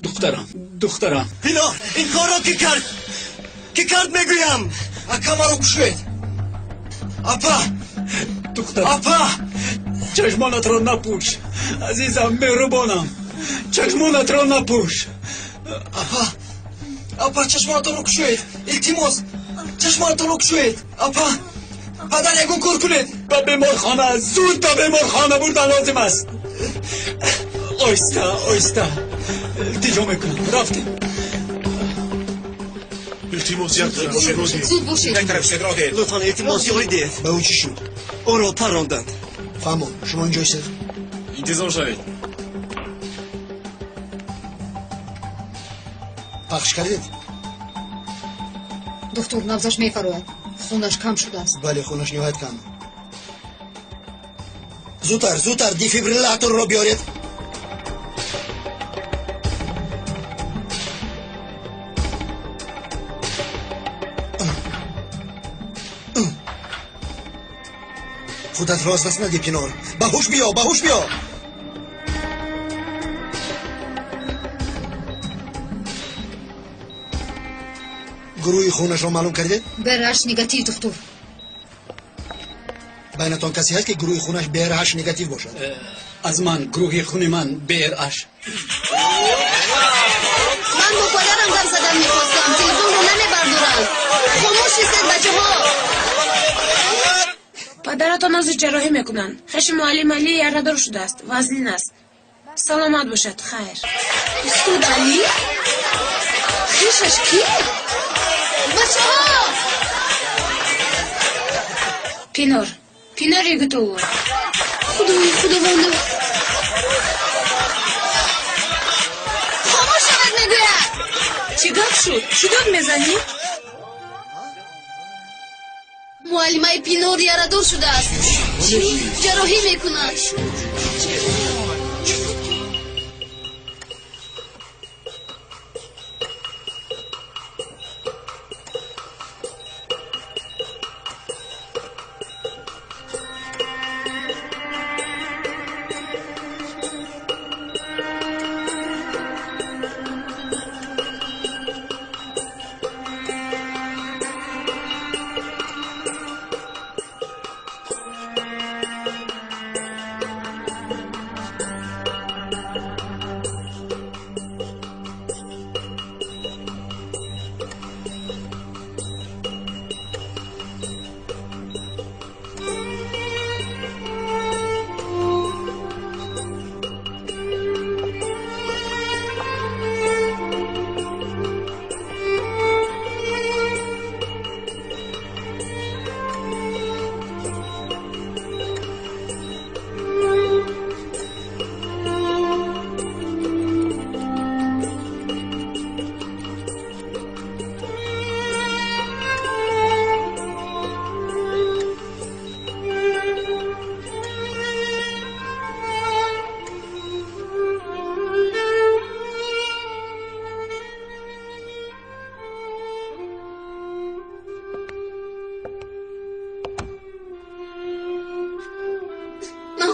Духтарам, духтарам. Пинор, ин корро кӣ кард? Кӣ кард мегӯям? Ака маро кушед. Апа! Духтарам. Апа! Чашмонатро напӯш. Азизам, меҳрубонам. Чашмонатро напӯш. Апа! Апа, чашмонатонро кушоед. Илтимос, чашмонатонро кушоед. Апа! Падар, ягон кор кунед. Ба беморхона, зуд ба беморхона бурдан лозим аст. Оҳиста, оҳиста. Илтиҷо мекунам. Рафтем. Илтимос, як тараф шед, роҳ диҳед. Зуд бошед. Як тараф шед, роҳ диҳед. Лутфан, илтимос, ёрӣ диҳед. Ба ӯ чӣ шуд? Ӯро парронданд. Фаҳмон, шумо инҷо истед. Интизор шавед. Пахш кардед? Духтур, набзаш мефарояд. Хунаш кам шудааст. Бале, хунаш ниҳоят кам. Зудтар, зудтар дефибриллаторро биёред. Худатро аз даст надӣ, Пинор. Ба ҳуш биё, ба ҳуш биё. Гурӯҳи хунашро маълум кардед? БРH негатив, духтур. Байнатон касе ҳаст, ки гурӯҳи хунаш БРH негатив бошад? Аз ман, гурӯҳи хуни ман БРH. Ман бо падарам гап задан мехостам. Телефонро намебардоранд. Хомӯш истед, бачаҳо. Падаратон ҳозир ҷарроҳӣ мекунанд. Хеши муаллим Алӣ ярадор шудааст. Вазнин аст. Саломат бошад, хайр. Устод Алӣ? Хешаш кӣ? Бачаҳо! Пинор. Пинор Йигитоғлу. Худои худовандо. Хомӯш шавад, мегӯяд. Чӣ гап шуд? Чӣ дод мезанӣ? Муаллимаи Пинор ярадор шудааст. Чӣ? Ҷарроҳӣ мекунад.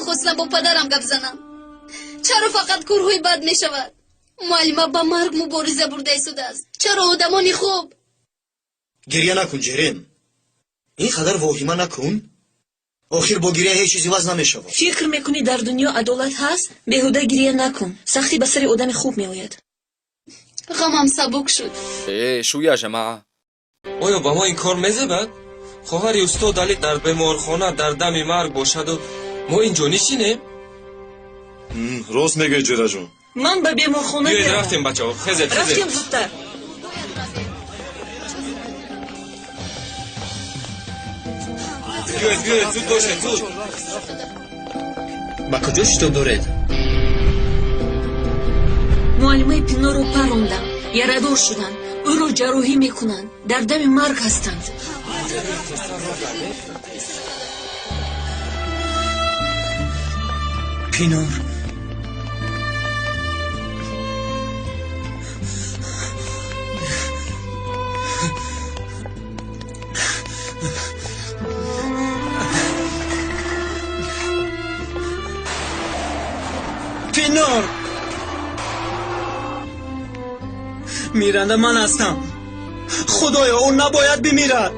Хостам бо падарам гап занам. Чаро фақат корҳои бад мешавад? Муаллима ба марг мубориза бурда истодааст. Чаро одамони хуб? Гирья накун, Ҷерен. Ин қадар воҳима накун. Охир бо гирья ҳеҷ чиз иваз намешавад. Фикр мекунӣ, дар дунё адолат ҳаст? Беҳуда гирья накун. Сахтӣ ба сари одами хуб меояд. Ғамам сабук шуд. Э, шу я ҷамоа. Оё ба мо ин кор мезебад? Хоҳари устод Алӣ дар беморхона дар дами марг бошаду мо инҷо нишинем? Рост мегӯӣ, ҷӯраҷон. Ман ба беморхона Биёед, меравам. рафтем, бачаҳо. Хезед, хезед. Рафтем зудтар. Биёед, биёед, зуд бошед, зуд. Ба куҷо шитоб доред? Муаллимаи Пинорро парондам. Ярадор шуданд. Ӯро ҷарроҳӣ мекунанд. Дар дами марг ҳастанд. Пинор. Пинор. Миранда ман ҳастам. Худоё, ӯ набояд бимирад.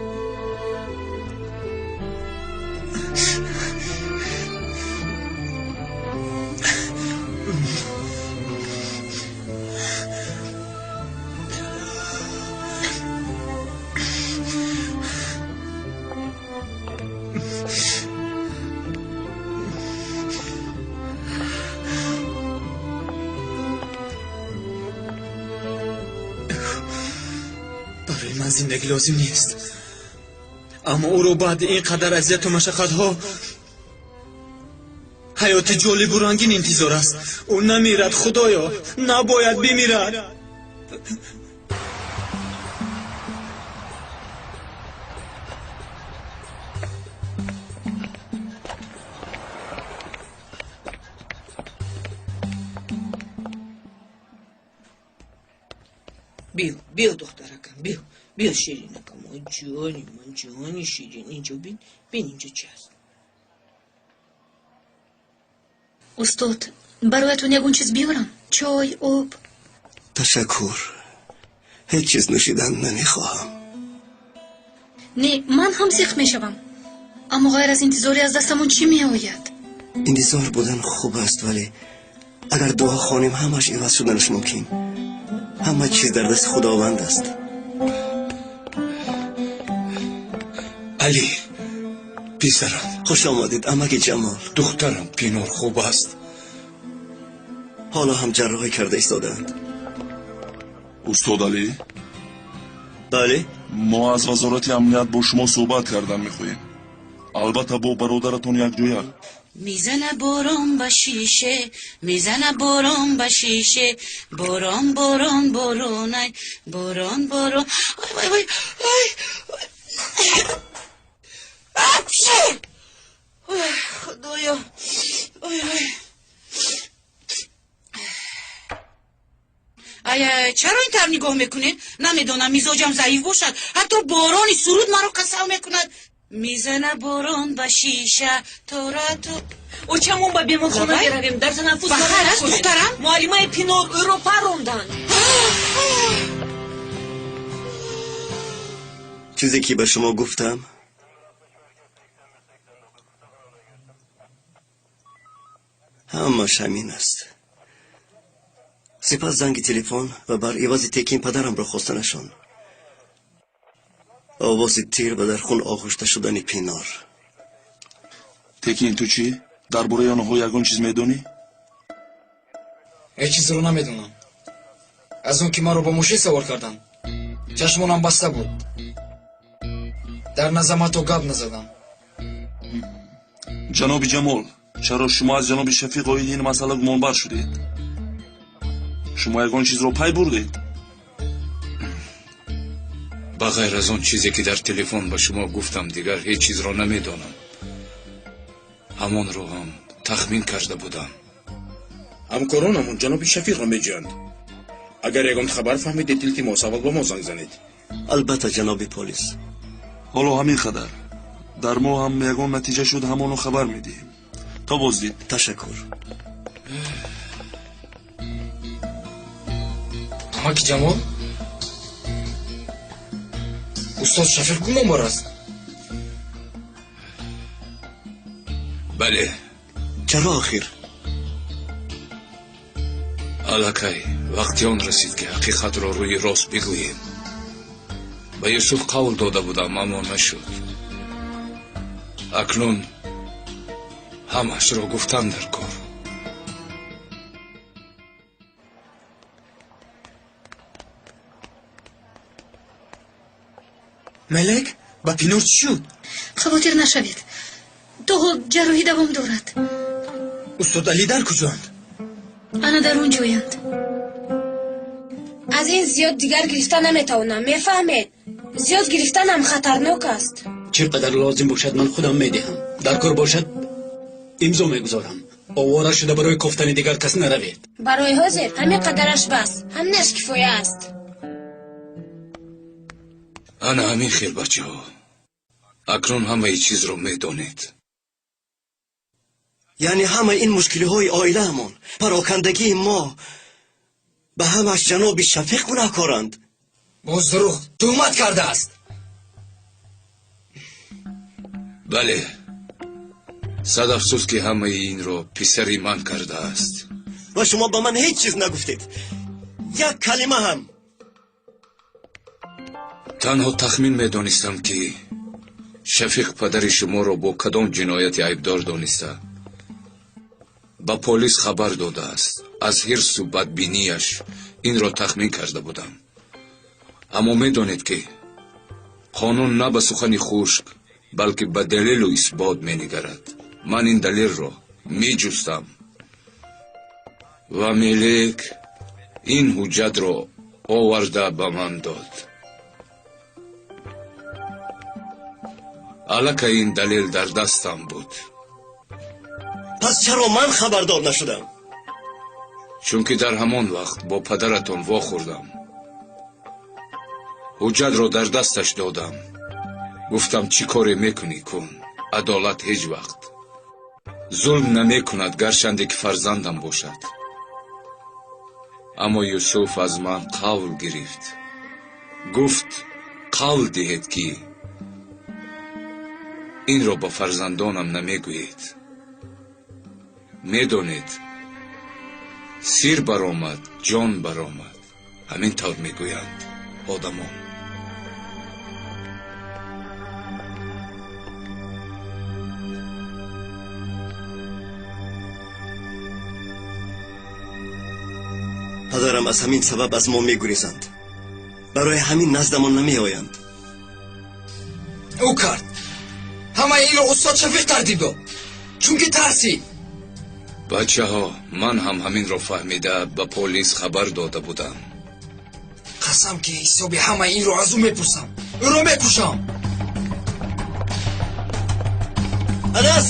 Зиндагӣ лозим нест, аммо ӯро баъди ин қадар азияту машаққатҳо ҳаёти ҷолибу рангин интизор аст. Ӯ намирад, Худоё, набояд бимирад. Биё, биё, духтаракам, биё. Биё, ширинакам, ой ҷони ман, ҷони ширин, инҷо бин, бин инҷо чи аст. Устод, бароятон ягон чиз биёрам? Чой, об? Ташаккур, ҳеҷ чиз нӯшидан намехоҳам. Не, ман ҳам зиқ мешавам. Аммо ғайр аз интизорӣ аз дастамон чӣ меояд? Интизор будан хуб аст, вале агар дуо хонем ҳамаш иваз шуданаш мумкин. Ҳама чиз дар дасти Худованд аст. Алӣ, писарам. Хуш омадед, амаки Ҷамол. Духтарам Пинор хуб аст? Ҳоло ҳам ҷарроҳӣ карда истодаанд. Устод Алӣ? Бале? Мо аз Вазорати амният бо шумо суҳбат кардан мехоҳем. Албатта бо бародаратон якҷоя. Мезана борон ба шише, мезана борон ба шише, борон, борон, боронай, борон, борон. Ой, ой, ой, ой. Апши! Ой, Худоё. Ой, ой. Ай, чаро ин тавр нигоҳ мекунед? Намедонам, мизоҷам заиф бошад. Ҳатто борони суруд маро касал мекунад. Мезана борон ба шиша, тора то. Очамон ба беморхона меравем, дар танаффус. Ба хайр аст, духтарам? Муаллимаи Пинор ӯро паронданд. Чизе ки ба шумо гуфтам ҳамаш ҳамин аст. Сипас занги телефон ва бар ивази текин падарамро хостанашон. Овози тир ва дар хун оғушта шудани Пинор. Текин, ту чӣ? Дар бораи онҳо ягон чиз медонӣ? Ҳеҷ чизро намедонам. Аз он ки маро бо мошин савор карданд, чашмонам баста буд. Дар назам ҳатто гап назадам. Ҷаноби Ҷамол, чаро шумо аз ҷаноби Шафиқ оиди ин масъала гумонбар шудед? Шумо ягон чизро пай бурдед? Ба ғайр аз он чизе ки дар телефон ба шумо гуфтам, дигар ҳеҷ чизро намедонам. Ҳамонро ҳам тахмин карда будам. Ҳамкоронамон ҷаноби Шафиқро меҷӯянд. Агар ягон хабар фаҳмидед, илтимос аввал ба мо занг занед. Албатта, ҷаноби полис. Ҳоло ҳамин қадар. Дар мо ҳам ягон натиҷа шуд, ҳамоно хабар медиҳем. То боздид. Ташаккур. Амаки Ҷамол, устод Шафиқ гумонбар аст? Бале. Чаро охир? Аллакай вақти он расид, ки ҳақиқатро рӯи рост бигӯем. Ба Юсуф қавл дода будам, аммо нашуд. Акнун ҳамашро гуфтан дар кор. Мелек, ба Пинор чӣ шуд? Хавотир нашавед, то ҳол ҷарроҳӣ давом дорад. Устод Алӣ дар куҷоанд? Ана дар он ҷоянд. Аз ин зиёд дигар гирифта наметавонам, мефаҳмед? Зиёд гирифтанам хатарнок аст. Чӣ қадар лозим бошад, ман худам медиҳам. Дар кор бошад, имзо мегузорам. Овора шуда барои кофтани дигар кас наравед. Барои ҳозир ҳамин қадараш бас, ҳаминаш кифоя аст. Ана ҳамин хел, бачаҳо. Акнун ҳамаи чизро медонед. Яъне ҳамаи ин мушкилиҳои оилаамон, парокандагии мо Ба ҳамаш ҷаноби Шафиқ гунаҳкоранд. Боз дурӯғ туҳмат кардааст. Бале, сад афсӯс, ки ҳамаи инро писари ман кардааст. Ва шумо ба ман ҳеҷ чиз нагуфтед, як калима ҳам. Танҳо тахмин медонистам, ки Шафиқ падари шуморо бо кадом ҷинояти айбдор дониста ба полис хабар додааст. Аз ҳирсу бадбинияш инро тахмин карда будам. Аммо медонед, ки қонун на ба сухани хушк, балки ба далелу исбот менигарад. Ман ин далелро меҷустам ва Мелек ин ҳуҷҷатро оварда ба ман дод. Аллакай ин далел дар дастам буд. Пас чаро ман хабардор нашудам? Чунки дар ҳамон вақт бо падаратон вохӯрдам, ҳуҷҷатро дар дасташ додам, гуфтам: чӣ коре мекунӣ, кун, адолат ҳеҷ вақт зулм намекунад, гарчанде ки фарзандам бошад. Аммо Юсуф аз ман қавл гирифт, гуфт: қавл диҳед, ки инро ба фарзандонам намегӯед. Медонед, сир баромад, ҷон баромад, ҳамин тавр мегӯянд одамон. Падарам аз ҳамин сабаб аз мо мегурезанд, барои ҳамин наздамон намеоянд. Ӯ кард ҳамаи инро, устод Шафиқ тартиб дод, чунки тарсид. Бачаҳо, ман ҳам ҳаминро фаҳмида ба полис хабар дода будам. Қасам, ки ҳисоби ҳамаи инро аз ӯ мепурсам, ӯро мекушам. Анас,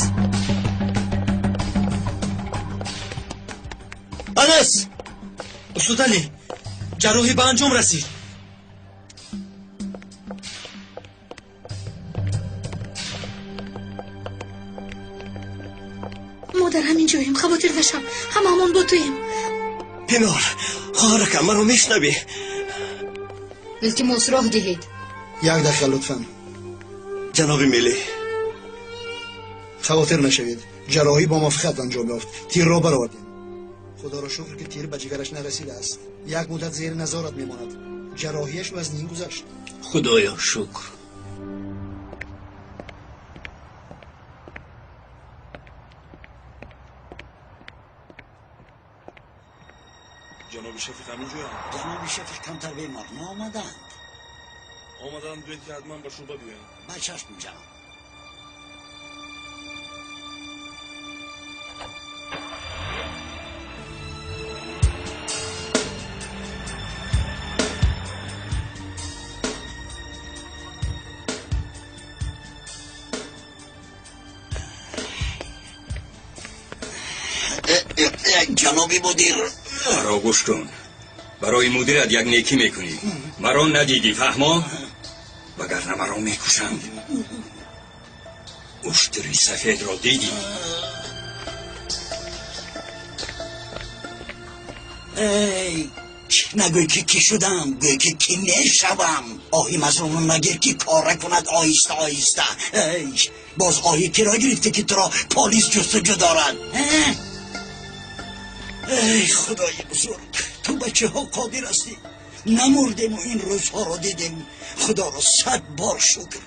Анас! Устод Алӣ, ҷарроҳӣ ба анҷом расид. Мо дар ҳамин ҷоем, хавотир нашав, ҳамаамон бо туем. Пинор, хоҳаракам, маро мешунавӣ? Илтимос, роҳ диҳед. Як дақиқа, лутфан. Ҷаноби Мелӣ. Хавотир нашавед, ҷарроҳӣ бо муваффақият анҷом ёфт, тирро баровардем. Худоро шукр, ки тир ба ҷигараш нарасидааст. Як муддат зери назорат мемонад. Ҷарроҳияш вазнин гузашт. Худоё, шукр. Ҷаноби Шафиқ ҳаминҷоянд? Ҷаноби Шафиқ камтар бемор наомаданд. Омаданд, гӯед, ки ҳатман ба шӯъба биёянд. Ба чашм, ҷаноб. Ҷаноби мудир. Маро гӯш кун, барои мудират як некӣ мекунӣ. Маро надидӣ, фаҳмо, вагарна маро мекушанд. Уштури сафедро дидӣ? Эй, нагӯй, ки кӣ шудам, гӯй, ки кӣ мешавам. Оҳи мазлумро нагир, ки кора кунад оҳиста оҳиста. Эй, боз оҳи киро гирифтӣ, ки туро полис ҷустуҷӯ дорад? Эй, худои бузург, ту ба чиҳо қодир ҳастӣ. Намурдему ин рӯзҳоро дидем, худоро сад бор шукр.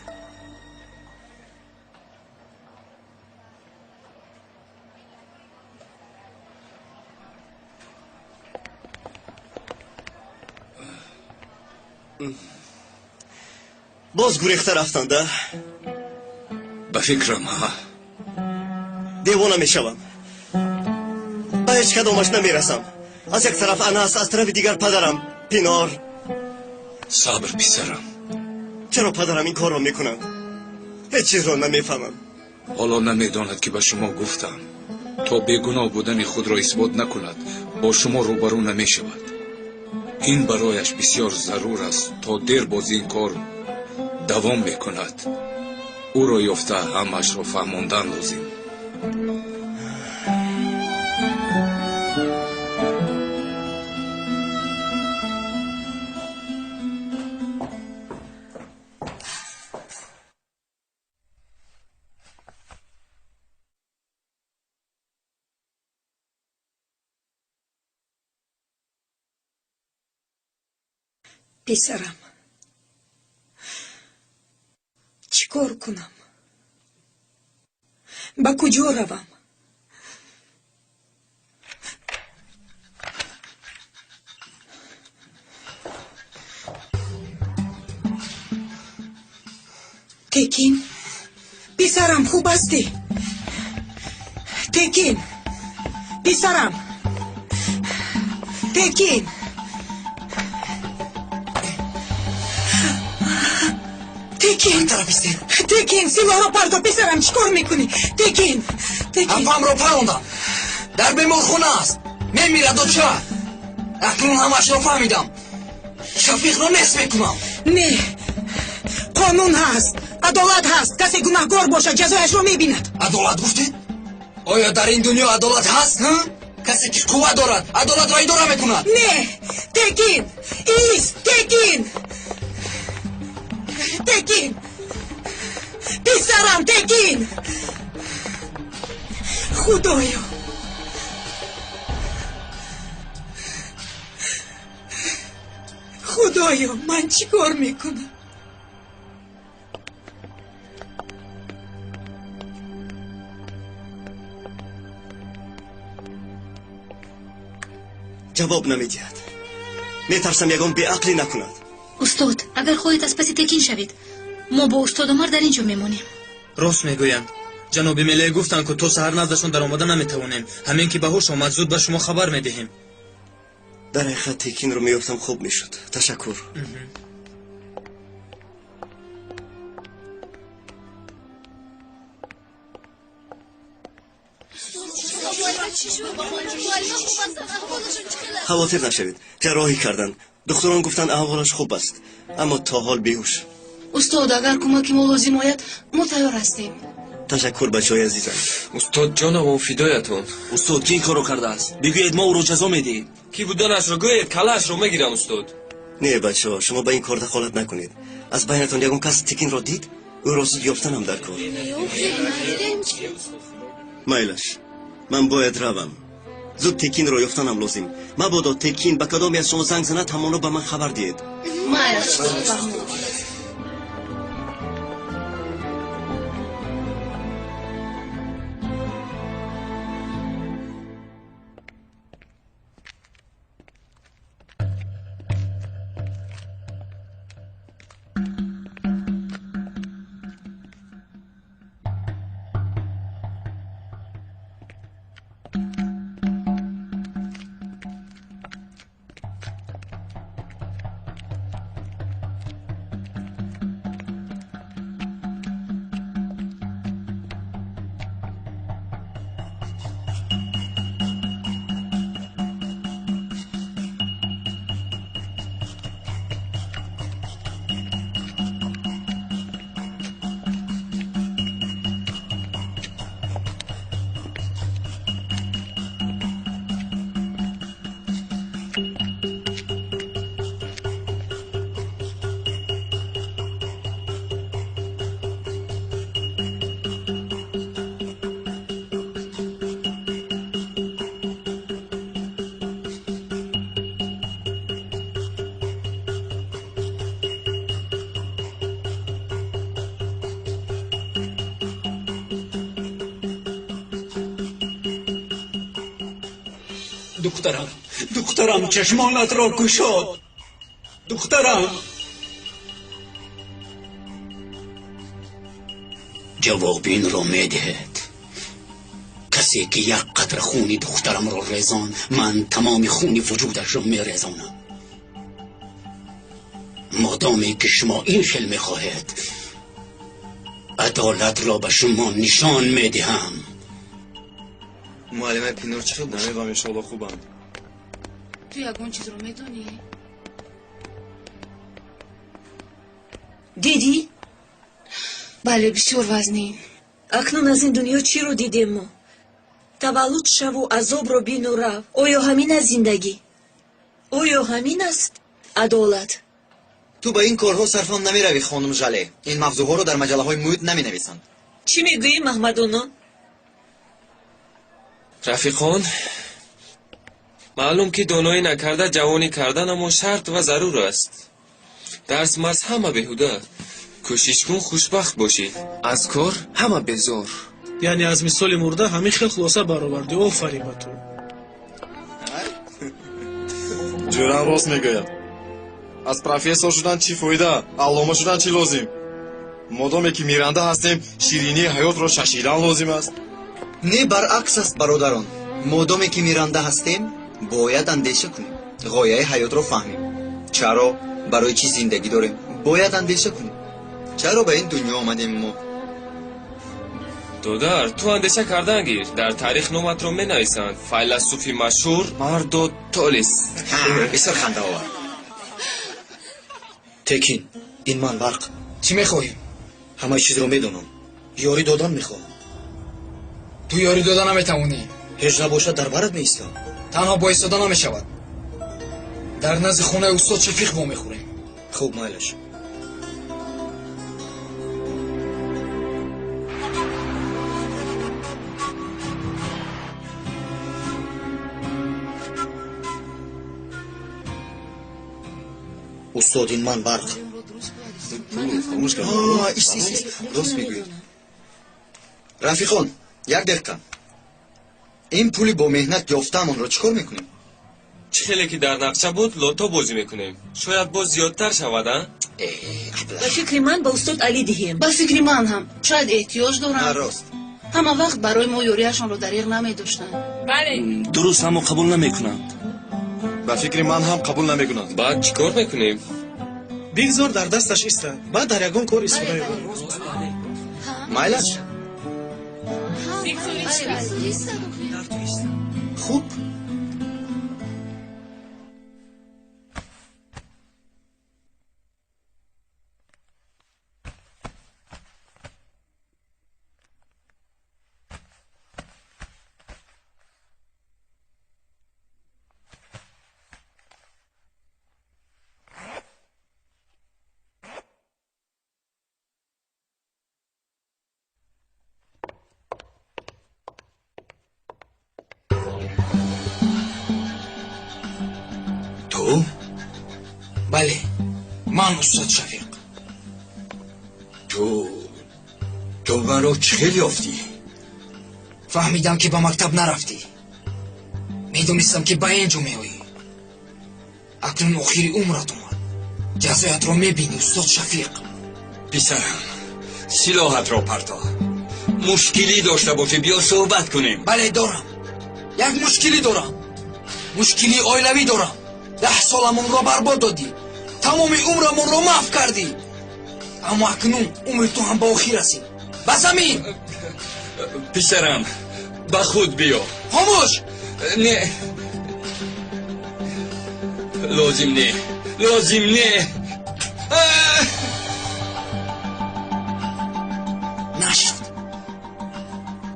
Боз гурехта рафтанда? Ба фикрам, ҳа. Девона мешавам, ба ҳеҷ кадомаш намерасам. Аз як тараф Анас, аз тарафи дигар падарам. Пинор. Сабр, писарам. Чаро падарам ин корро мекунанд? Ҳеҷ чизро намефаҳмам. Ҳоло намедонад, ки ба шумо гуфтам, то бегуноҳ будани худро исбот накунад, бо шумо рӯбарӯ намешавад. Ин барояш бисёр зарур аст. То дер боз ин кор давом мекунад. Ӯро ёфта, ҳамаашро фаҳмондан лозим. Писарам, чӣ кор кунам? Ба куҷо равам? Текин, писарам, хуб ҳастӣ? Текин, писарам, Текин. Текин, Текин, силоҳро парто, писарам, чӣ кор мекунӣ? Текин, Текин. Апамро парондам. Дар беморхона аст. Мемирад оча. Акнун ҳамаашро фаҳмидам. Шафиқро нест мекунам. Не, қонун ҳаст, адолат ҳаст. Касе гунаҳкор бошад, ҷазояшро мебинад. Адолат гуфтед? Оё дар ин дунё адолат ҳаст? Касе ки қувва дорад, адолатро идора мекунад. Не, Текин, ист, Текин. Текин, писарам, Текин. Худоё, худоё, ман чӣ кор мекунам? Ҷавоб намедиҳад. Метарсам ягон беақлӣ накунад. Устод, агар хоҳед аз паси Текин шавед, мо бо устод Умар дар ин ҷо мемонем. Рост мегӯянд. Ҷаноби Меле гуфтанд, ки то саҳар наздашон даромада наметавонем. Ҳамин ки ба ҳуш омад, зуд ба шумо хабар медиҳем. Дар ҳақиқат Текинро меёфтам хуб мешуд. Ташаккур. Хавотир нашавед, ҷарроҳӣ карданд. Духтурон гуфтанд аҳволаш хуб аст, аммо то ҳол беҳуш. Устод, агар кӯмаки мо лозим ояд, мо тайёр ҳастем. Ташаккур, бачаҳои азизам. Устод ҷонамон фидоятон. Устод, ки ин корро кардааст? Бигӯед, мо ӯро ҷазо медиҳем. Кӣ буданашро гӯед, калаашро мегирам, устод. Не, бачаҳо, шумо ба ин кор дахолат накунед. Аз байнатон ягон кас Текинро дид? Ӯро зуд ёфтанам дар кор. Майлаш, ман бояд равам. Зуд Текинро ёфтанам лозим. Мабодо Текин ба кадоме аз шумо занг занад, ҳамоно ба ман хабар диҳед. Майлаш. Духтарам, духтарам, чашмонатро кушод. Духтарам. Ҷавоби инро медиҳед. Касе ки як қатра хуни духтарамро резон, ман тамоми хуни вуҷудашро мерезонам. Модоме ки шумо ин хел мехоҳед, адолатро ба шумо нишон медиҳам. Муаллимаи Пинор чӣ хел бошад? Намедонам, иншоалло хубанд. Ту ягон чизро медонӣ? Дидӣ? Бале, бисёр вазнин. Акнун аз ин дунё чиро дидем мо? Таваллуд шаву азобро бину рав. Оё ҳамин аст зиндагӣ? Оё ҳамин аст адолат? Ту ба ин корҳо сарфон намеравӣ, хонум Жале. Ин мавзӯъҳоро дар маҷаллаҳои мӯд наменависанд. Чӣ мегӯӣ, Маҳмадоно? Рафиқон, маълум ки доноӣ накарда ҷавонӣ кардан, аммо шарт ва зарур аст. Дарс марс ҳама беҳуда. Кӯшиш кун хушбахт бошӣ. Аз кор ҳама безор. Яъне аз мисоли мурда ҳамин хел хулоса баровардӣ. Офарин ба ту. Ҷӯрам рост мегӯяд. Аз профессор шудан чӣ фоида, аллома шудан чӣ лозим? Модоме ки миранда ҳастем, ширинии ҳаётро чашидан лозим аст. Не, баръакс аст, бародарон. Модоме ки миранда ҳастем, бояд андеша кунем, ғояи ҳаётро фаҳмем. Чаро, барои чӣ зиндагӣ дорем? Бояд андеша кунем. Чаро ба ин дунё омадем мо? Додар, ту андеша кардан гир. Дар таърих номатро менависанд. Файласуфи машҳур Мардо Толис. Бисёр хандаовар. Текин, ин ман барқ. Чӣ мехоҳӣ? Ҳамаи чизро медонам. Ёрӣ додан мехоҳам. Ту ёрӣ дода наметавонӣ. Ҳеҷ набошад, дар барат меистам. Танҳо бо истода намешавад. Дар назди хонаи устод Шафиқ вомехӯрем. Хуб, майлаш. Устод, ин ман барқ. Ист, ист, ист. Рост мегӯед. Рафиқон, як дақиқа. Ин пули бо меҳнат ёфтаамонро чӣ кор мекунем? Чӣ хеле ки дар нақша буд, лото бозӣ мекунем. Шояд боз зиёдтар шавад, а? Ба фикри ман, ба устод Алӣ диҳем. Ба фикри ман ҳам. Шояд эҳтиёҷ доранд. Рост. Ҳама вақт барои мо ёрияшонро дариғ намедоштанд. Бале. Дуруст, аммо қабул намекунанд. Ба фикри ман ҳам қабул намекунанд. Баъд чӣ кор мекунем? Бигзор дар дасташ истад, баъд дар ягон кор истифода мебарад. Майлаш? Хуб. Ту? Бале, ман устод Шафиқ. Ту маро чӣ хел ёфтӣ? Фаҳмидам, ки ба мактаб нарафтӣ. Медонистам, ки ба ин ҷо меоӣ. Акнун охири умрат омад. Ҷазоятро мебинӣ, устод Шафиқ. Писарам, силоҳатро парто. Мушкилӣ дошта бошӣ, биё суҳбат кунем. Бале, дорам. Як мушкилӣ дорам. Мушкилии оилавӣ дорам. 10 соламонро барбод додӣ. Тамоми умрамонро маҳв кардӣ. Аммо акнун умри ту ҳам ба охир расид. Ба замин! Писарам, ба худ биё. Хомӯш! Не. Лозим не. Лозим не. Нашуд.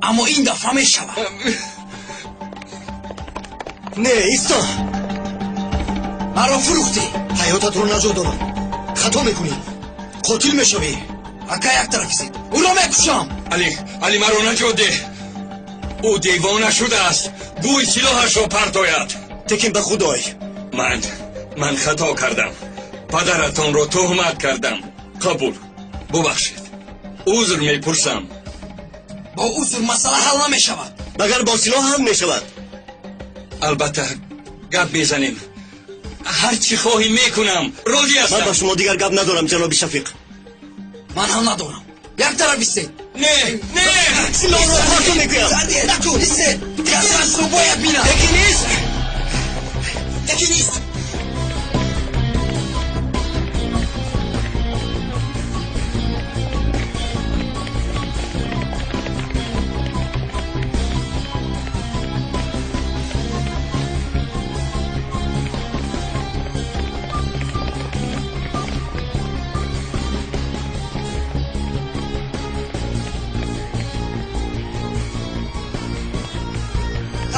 Аммо ин дафъа мешавад. Не, исто. Маро фурӯхтӣ. Ҳаётатро наҷот додам. Хато мекунӣ. Қотил мешавӣ. Ака, як тараф истед. Ӯро мекушам. Али, Али, маро наҷот деҳ. Ӯ девона шудааст. Гӯй силоҳашро партояд. Текин, ба худой. Ман хато кардам. Падаратонро туҳмат кардам. Қабул. Бубахшед. Узр мепурсам. Бо узр масъала ҳал намешавад. Магар бо силоҳ ҳал мешавад? Албатта, гап мезанем. Ҳар чӣ хоҳӣ мекунам. Розӣ ҳастам. Ман ба шумо дигар гап надорам, ҷаноби Шафиқ. Ман ҳам надорам. Як тараф истед. Не, не! Силоҳро парто мегӯям. Накун, истед. Ҷазояшро бояд бинам. Текин, ист. Текин, ист.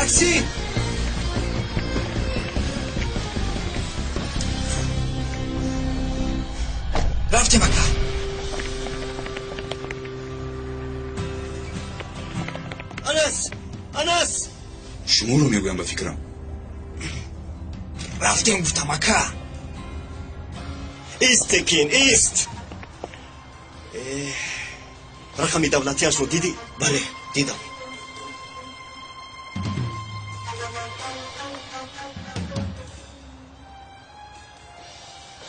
Такси! Рафтем, ака. Анас! Анас! Шуморо мегӯям, ба фикрам. Рафтем, гуфтам, ака. Ист, Текин, ист. Рақами давлатиашро дидӣ? Бале, дидам.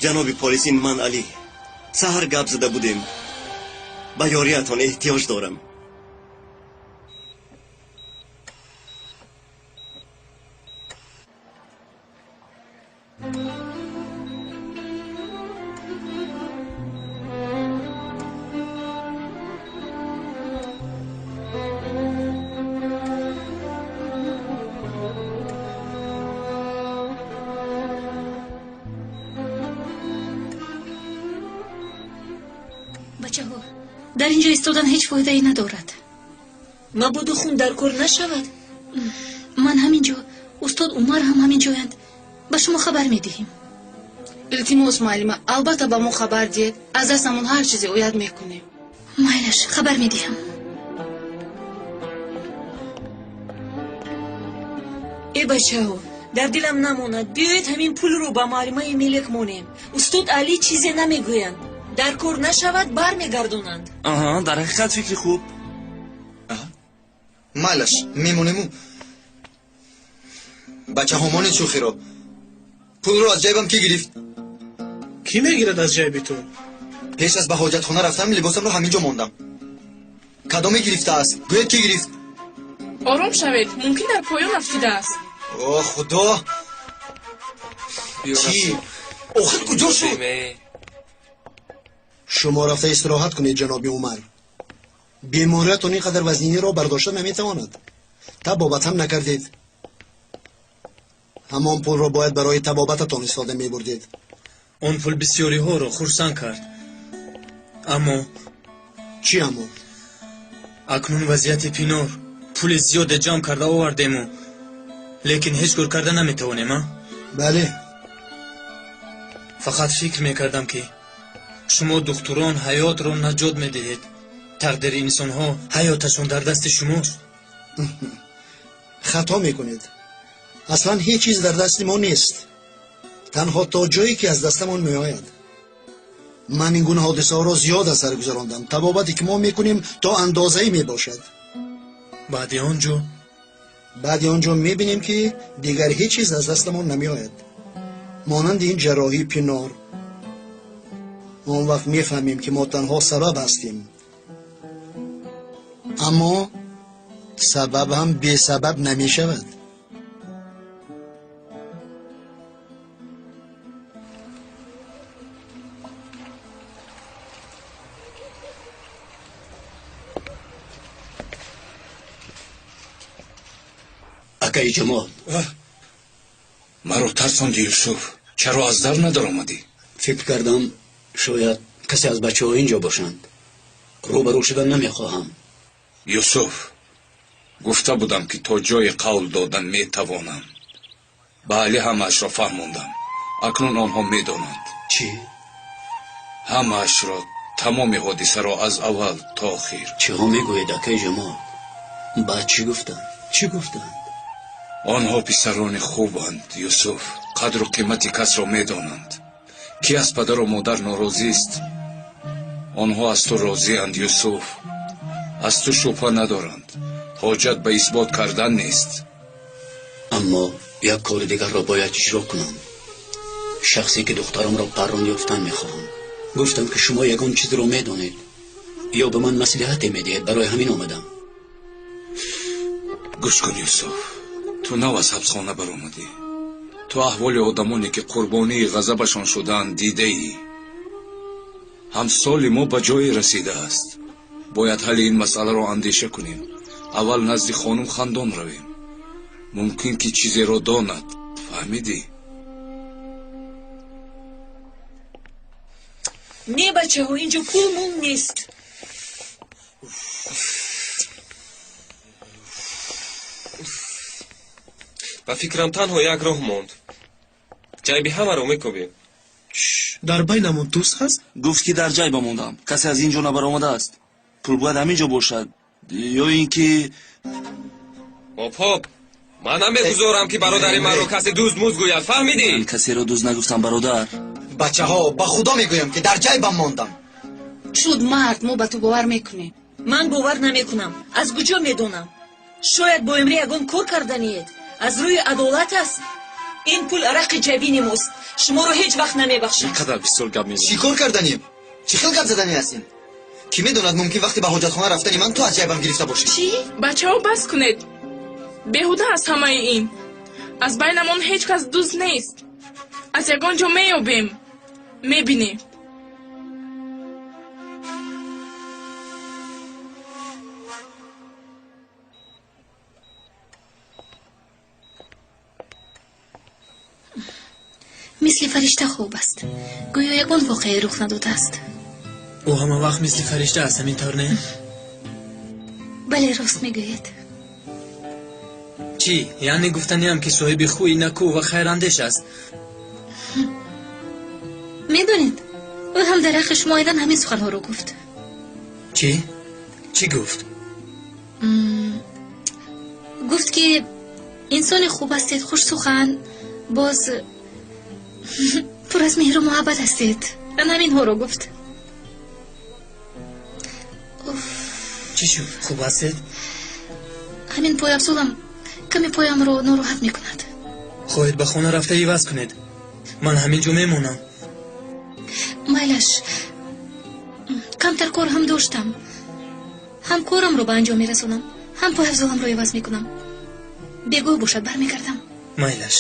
Ҷаноби полис, ин ман Алӣ. Саҳар гап зада будем. Ба ёриятон эҳтиёҷ дорам. Бачаҳо, дар ин ҷо истодан ҳеҷ фоидае надорад. Мабодо хун дар кор нашавад. Ман ҳамин ҷо, устод Умар ҳам ҳамин ҷоянд. Ба шумо хабар медиҳем. Илтимос, муаллима, албатта ба мо хабар диҳед. Аз дастамон ҳар чизе ояд мекунем. Майлаш, хабар медиҳам. Э бачаҳо, дар дилам намонад. Биёед ҳамин пулро ба муаллимаи Мелек монем. Устод Алӣ чизе намегӯянд. Дар кор нашавад, бармегардонанд. Аҳа, дар ҳақиқат фикри хуб. Майлаш, мемонему. Бачаҳо, монед шӯхиро. Пулро аз ҷайбам кӣ гирифт? Кӣ мегирад аз ҷайби ту? Пеш аз ба ҳоҷатхона рафтам, либосамро ҳамин ҷо мондам. Кадоме гирифтааст? Гӯед, кӣ гирифт? Ором шавед, мумкин дар поён афтидааст. О, худо! Чӣ? Охир куҷо шуд? Шумо рафта истироҳат кунед, ҷаноби Умар. Бемориятон ин қадар вазниниро бардошта наметавонад. Табобат ҳам накардед. Ҳамон пулро бояд барои табобататон истифода мебурдед. Он пул бисёриҳоро хурсанд кард. Аммо чӣ аммо? Акнун вазъияти Пинор. Пули зиёде ҷамъ карда овардему, лекин ҳеҷ кор карда наметавонем, а? Бале. Фақат фикр мекардам, ки шумо духтурон ҳаётро наҷот медиҳед. Тақдири инсонҳо, ҳаёташон дар дасти шумост. Хато мекунед. Аслан ҳеҷ чиз дар дасти мо нест. Танҳо то ҷое ки аз дастамон меояд. Ман ин гуна ҳодисаҳоро зиёд аз сар гузарондам. Табобате ки мо мекунем то андозае мебошад. Баъди он ҷо? Баъди он ҷо мебинем, ки дигар ҳеҷ чиз аз дастамон намеояд. Монанди ин ҷарроҳии Пинор. Он вақт мефаҳмем, ки мо танҳо сабаб ҳастем. Аммо сабаб ҳам бесабаб намешавад. Акаи Ҷамол, маро тарсонди, Юсуф. Чаро аз дар надаромадӣ? Фикр кардам, шояд касе аз бачаҳо инҷо бошанд. Рӯбарӯ шудан намехоҳам. Юсуф, гуфта будам, ки то ҷои қавл додан метавонам. Ба Алӣ ҳамаашро фаҳмондам. Акнун онҳо медонанд. Чӣ? Ҳамаашро, тамоми ҳодисаро аз аввал то охир. Чиҳо мегӯед, акаи Ҷамол? Баъд чӣ гуфтанд? Чӣ гуфтанд? Онҳо писарони хубанд, Юсуф. Қадру қимати касро медонанд. Кӣ аз падару модар норозист? Онҳо аз ту розианд, Юсуф. Аз ту шубҳа надоранд. Ҳоҷат ба исбот кардан нест. Аммо як кори дигарро бояд иҷро кунам. Шахсе ки духтарамро паррон ёфтан мехоҳам. Гуфтам, ки шумо ягон чизро медонед ё ба ман маслиҳате медиҳед, барои ҳамин омадам. Гӯш кун, Юсуф. Ту нав аз ҳабсхона баромадӣ. Ту аҳволи одамоне, ки қурбонии ғазабашон шудаанд, дидаӣ. Ҳамсоли мо ба ҷое расидааст. Бояд ҳалли ин масъаларо андеша кунем. Аввал назди хонум Хандон равем. Мумкин ки чизеро донад. Фаҳмидӣ? Не, бачаҳо, инҷо пул мул нест. Ба фикрам, танҳо як роҳ монд. Ҷайби ҳамаро мекобем. Дар байнамон дузд ҳаст? Гуфт, ки дар ҷайба мондам. Касе аз ин ҷо набаромадааст. Пул бояд ҳамин ҷо бошад. Ё ин ки Хоп, хоп, ман намегузорам, ки бародари маро касе дузд муз гӯяд, фаҳмидӣ? Ман касеро дузд нагуфтам, бародар. Бачаҳо, ба худо мегӯям, ки дар ҷайбам мондам. Шуд, мард, мо ба ту бовар мекунем. Ман бовар намекунам. Аз куҷо медонам? Шояд бо Эмре ягон кор карданиед. Аз рӯи адолат аст. Ин пул арақи ҷабини мост. Шуморо ҳеҷ вақт намебахшам. Қадар бисёр гап мезанӣ. Чӣ кор карданем? Чӣ хел гап задани ҳастем? Кӣ медонад, мумкин вақте ба ҳоҷатхона рафтани ман ту аз ҷайбам гирифта бошӣ. Чӣ? Бачаҳо, бас кунед. Беҳуда аст ҳамаи ин. Аз байнамон ҳеҷ кас дузд нест. Аз ягон ҷо меёбем. Мебинем. Мисли фаришта хоб аст. Гӯё ягон воқеае рух надодааст. Ӯ ҳама вақт мисли фаришта аст, ҳамин тавр не? Бале, рост мегӯед. Чӣ? Яъне гуфтаниам, ки соҳиби хӯи накӯ ва хайрандеш аст. Медонед, ӯ ҳам дар ҳаққи шумо айнан ҳамин суханҳоро гуфт. Чӣ? Чӣ гуфт? Гуфт, ки инсони хуб ҳастед, хушсухан, боз пур аз меҳру муҳаббат ҳастед. Ан ҳаминҳоро гуфт. Чӣ шуд? Хуб ҳастед? Ҳамин пойафзолам каме поямро нороҳат мекунад. Хоҳед ба хона рафта иваз кунед. Ман ҳамин ҷо мемонам. Майлаш, камтар кор ҳам доштам. Ҳам корамро ба анҷом мерасонам, ҳам пойафзоламро иваз мекунам. Бегоҳ бошад бармегардам. Майлаш.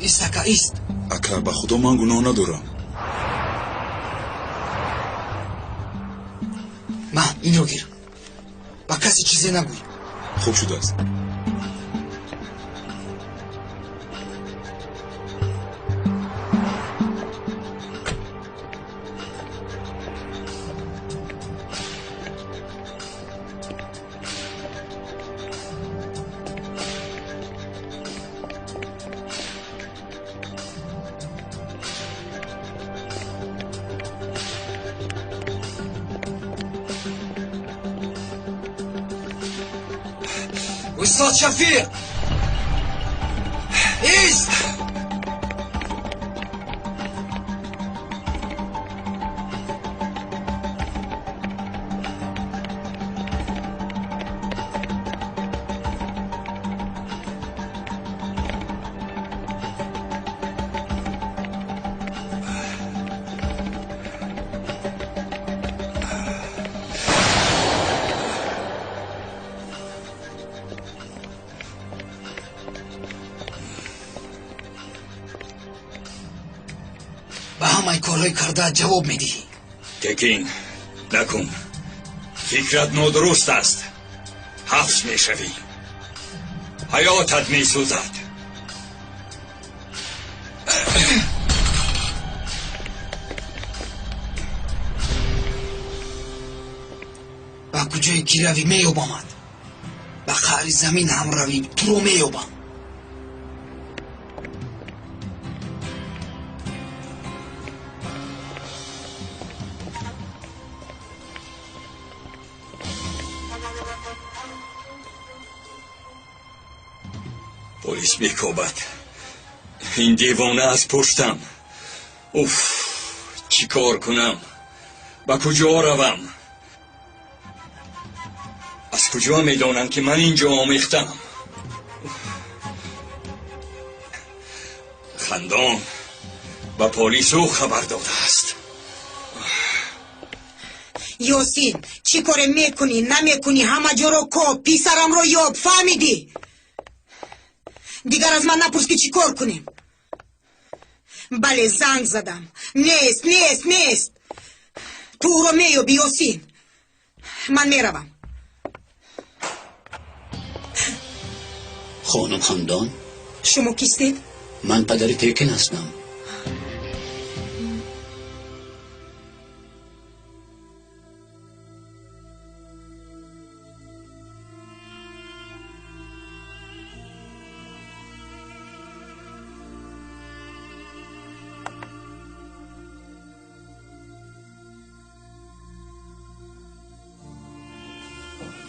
Ист, ака, ист. Ака, ба худо ман гуноҳ надорам. Ма, инро гир. Ба касе чизе нагӯй. Хуб шудааст. Устод Шафиқ! Ист! Ба ҳамаи корҳои кардаат ҷавоб медиҳӣ. Текин, накун. Фикрат нодуруст аст. Ҳабс мешавӣ. Ҳаётат месӯзад. Ба куҷое ки равӣ меёбамад. Ба қаъри замин ҳам равӣ туро меёбам. Полис мекобад. Ин девона аз пуштам. Уф, чӣ кор кунам? Ба куҷо равам? Аз куҷо медонанд, ки ман инҷо омехтам? Хандон ба полис ӯ хабар додааст. Ёсин, чӣ коре мекунӣ, намекунӣ, ҳама ҷоро коб, писарамро ёб, фаҳмидӣ? Дигар аз ман напурс, ки чӣ кор кунем. Бале, занг задам. Нест, нест, нест. Ту ӯро меёбӣ, Ёсин. Ман меравам. Хонум Хандон. Шумо кистед? Ман падари Текин ҳастам.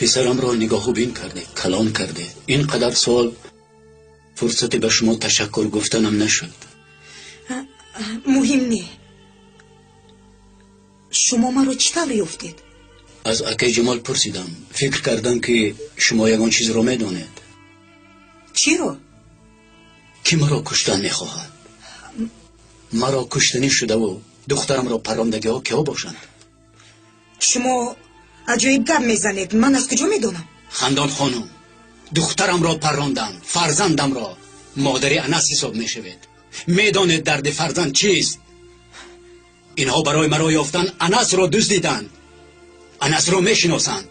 Писарамро нигоҳубин кардед, калон кардед. Ин қадар сол фурсате ба шумо ташаккур гуфтанам нашуд. Муҳим не. Шумо маро чӣ тавр ёфтед? Аз акаи Ҷамол пурсидам. Фикр кардам, ки шумо ягон чизро медонед. Чиро? Ки маро куштан мехоҳад? Маро куштанӣ шудаву духтарамро паррондагиҳо киҳо бошанд? Шумо аҷоиб гап мезанед. Ман аз куҷо медонам? Хандон хонум, духтарамро парронданд, фарзандамро. Модари Анас ҳисоб мешавед. Медонед дарди фарзанд чист? Инҳо барои маро ёфтан Анасро дуздиданд. Анасро мешиносанд.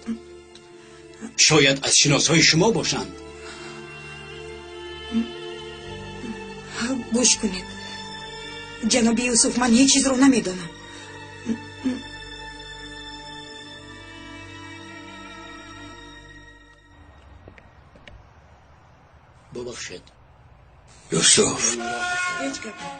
Шояд аз шиносҳои шумо бошанд. Гӯш кунед, ҷаноби Юсуф, ман ҳеҷ чизро намедонам. Бубахшед. Юсуф. Ҳеҷ гап не.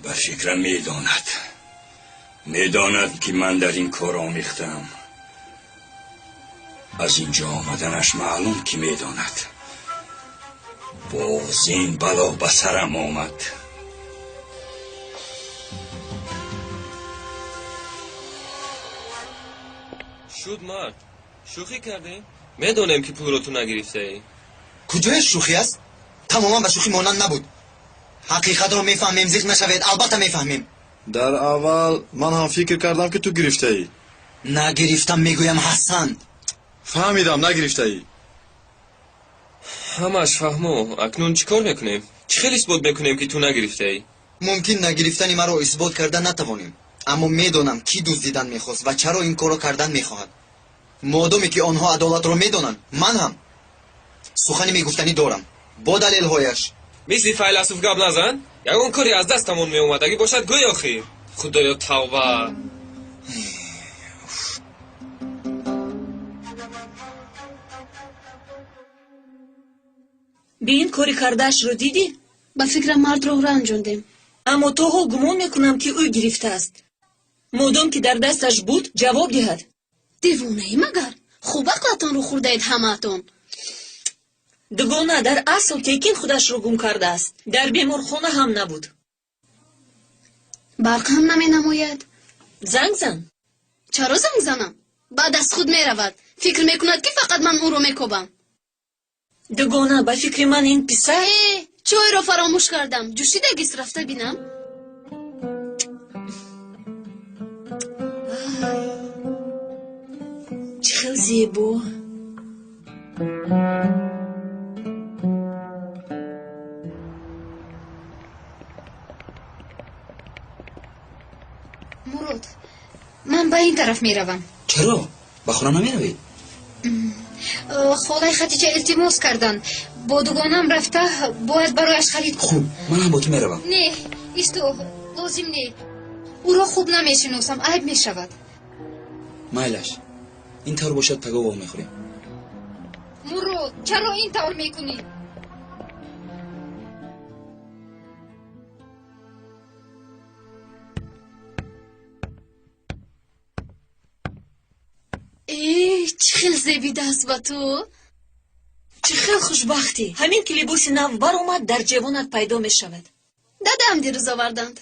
Ба фикрам медонад. Медонад, ки ман дар ин кор омехтаам. Аз инҷо омаданаш маълум, ки медонад. Боз ин бало ба сарам омад. Шуд, мард, шӯхӣ кардем. Медонем, ки пулро ту нагирифтаӣ. Куҷояш шӯхӣ аст? Тамоман ба шӯхӣ монанд набуд. Ҳақиқатро мефаҳмем, зиқ нашавед, албатта мефаҳмем. Дар аввал ман ҳам фикр кардам, ки ту гирифтаӣ. Нагирифтам, мегӯям, Ҳасан. Фаҳмидам, нагирифтаӣ. Ҳамаш фаҳмо. Акнун чӣ кор мекунем? Чӣ хел исбот мекунем, ки ту нагирифтаӣ? Мумкин нагирифтани маро исбот карда натавонем, аммо медонам, кӣ дуздидан мехост ва чаро ин корро кардан мехоҳад. Модоме ки онҳо адолатро медонанд, ман ҳам сухане мегуфтанӣ дорам бо далелҳояш. Мисли файласуф гап назан. Ягон коре аз дастамон меомадагӣ бошад, гӯй охир. Худоё, тавба. Бин, кори кардаашро дидӣ? Ба фикрам, мардро ранҷондем. Аммо то ҳол гумон мекунам, ки ӯ гирифтааст. Модом ки дар дасташ буд, ҷавоб диҳад. Девонаӣ магар? Хуб ақлатонро хӯрдаед ҳамаатон. Дугона, дар асл Текин худашро гум кардааст. Дар беморхона ҳам набуд. Барқ ҳам наменамояд. Занг зан. Чаро занг занам? Баъд аз худ меравад. Фикр мекунад, ки фақат ман ӯро мекобам. Дугона, ба фикри ман ин писар. Э, чойро фаромӯш кардам. Ҷӯшидагист, рафта бинам. Чӣ хел зебо. Мурод, ман ба ин тараф меравам. Чаро? Ба хона намеравед? Холаи Хатича илтимос карданд. Бо дугонам рафта бояд барояш харид. Хуб, ман ҳам бо ту меравам. Не, исто, лозим не. Ӯро хуб намешиносам, айб мешавад. Майлаш, ин тавр бошад, паго вомехӯрем. Мурод, чаро ин тавр мекунӣ? Э, чӣ хел зебидааст ба ту. Чӣ хел хушбахтӣ. Ҳамин ки либоси нав баромад, дар ҷевонат пайдо мешавад. Дадам дирӯз оварданд.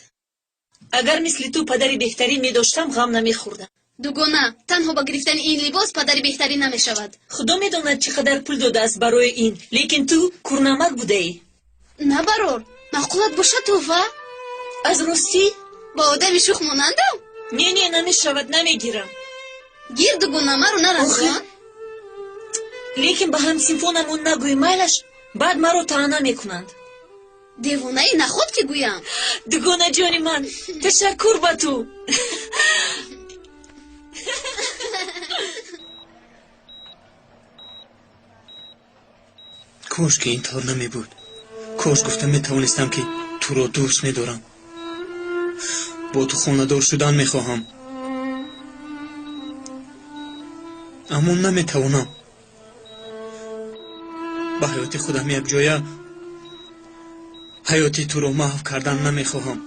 Агар мисли ту падари беҳтарин медоштам, ғам намехӯрдам. Дугона, танҳо ба гирифтани ин либос падари беҳтарин намешавад. Худо медонад, чӣ қадар пул додааст барои ин, лекин ту курнамак будаӣ. На, барор, маъқулат бошад тӯҳфа. Аз ростӣ? Ба одами шух монандам? Не, не, намешавад, намегирам. Гир, дугона, маро наранҷон. Лекин ба ҳамсинфонамон нагӯй, майлаш, баъд маро таъна мекунанд. Девонаи, наход ки гӯям. Дугонаҷони ман, ташаккур ба ту. Кош ки ин тавр намебуд. Кош гуфта метавонистам, ки туро дӯст медорам, бо ту хонадор шудан мехоҳам, аммо наметавонам. Ба ҳаёти худам якҷоя ҳаёти туро маҳв кардан намехоҳам.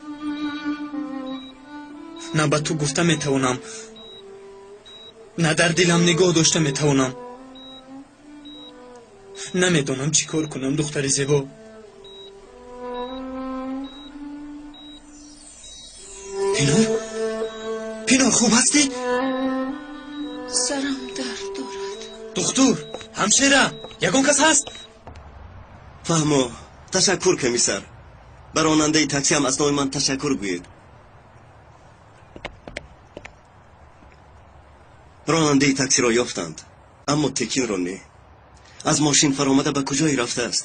На ба ту гуфта метавонам, на дар дилам нигоҳ дошта метавонам. Намедонам чӣ кор кунам, духтари зебо. Пинор? Пинор, хуб ҳастӣ? Сарам дард дорад. Духтур, ҳамшира, ягон кас ҳаст? Фаҳмо, ташаккур, комиссар. Ба ронандаи таксиам аз номи ман ташаккур гӯед. Ронандаи таксиро ёфтанд, аммо Текинро не. Аз мошин фаромада ба куҷое рафтааст?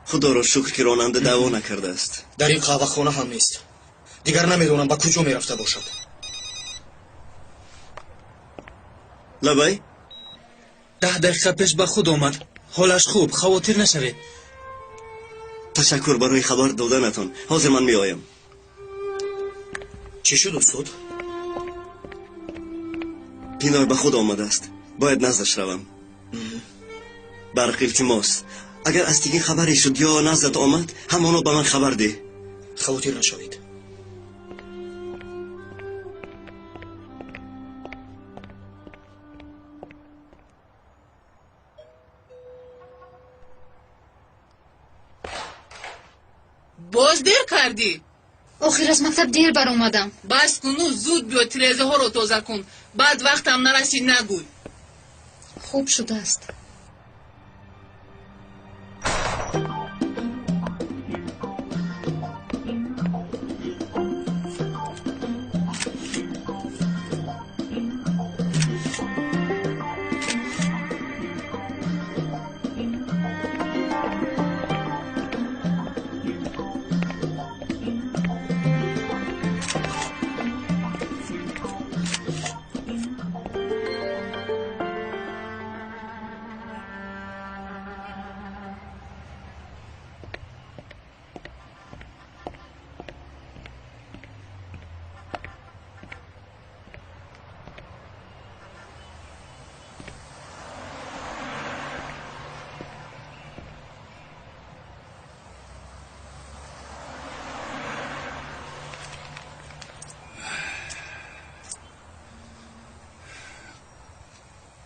Худоро шукр, ки ронанда даъво накардааст. Дар ин қаҳвахона ҳам нест. Дигар намедонам ба куҷо мерафта бошад. Лабай? 10 дақиқа пеш ба худ омад. Ҳолаш хуб, хавотир нашавед. Ташаккур барои хабар доданатон. Ҳозир ман меоям. Чӣ шуд, устод? Пинор ба худ омадааст. Бояд наздаш равам. Барқ, илтимос, агар аз Текин хабаре шуд ё наздат омад, ҳамоно ба ман хабар деҳ. Хавотир нашавед. Боз дер кардӣ? Охир аз мактаб дер баромадам. Бас куну зуд биё, тирезаҳоро тоза кун. Баъд вақтам нарасид нагӯй. Хуб шудааст.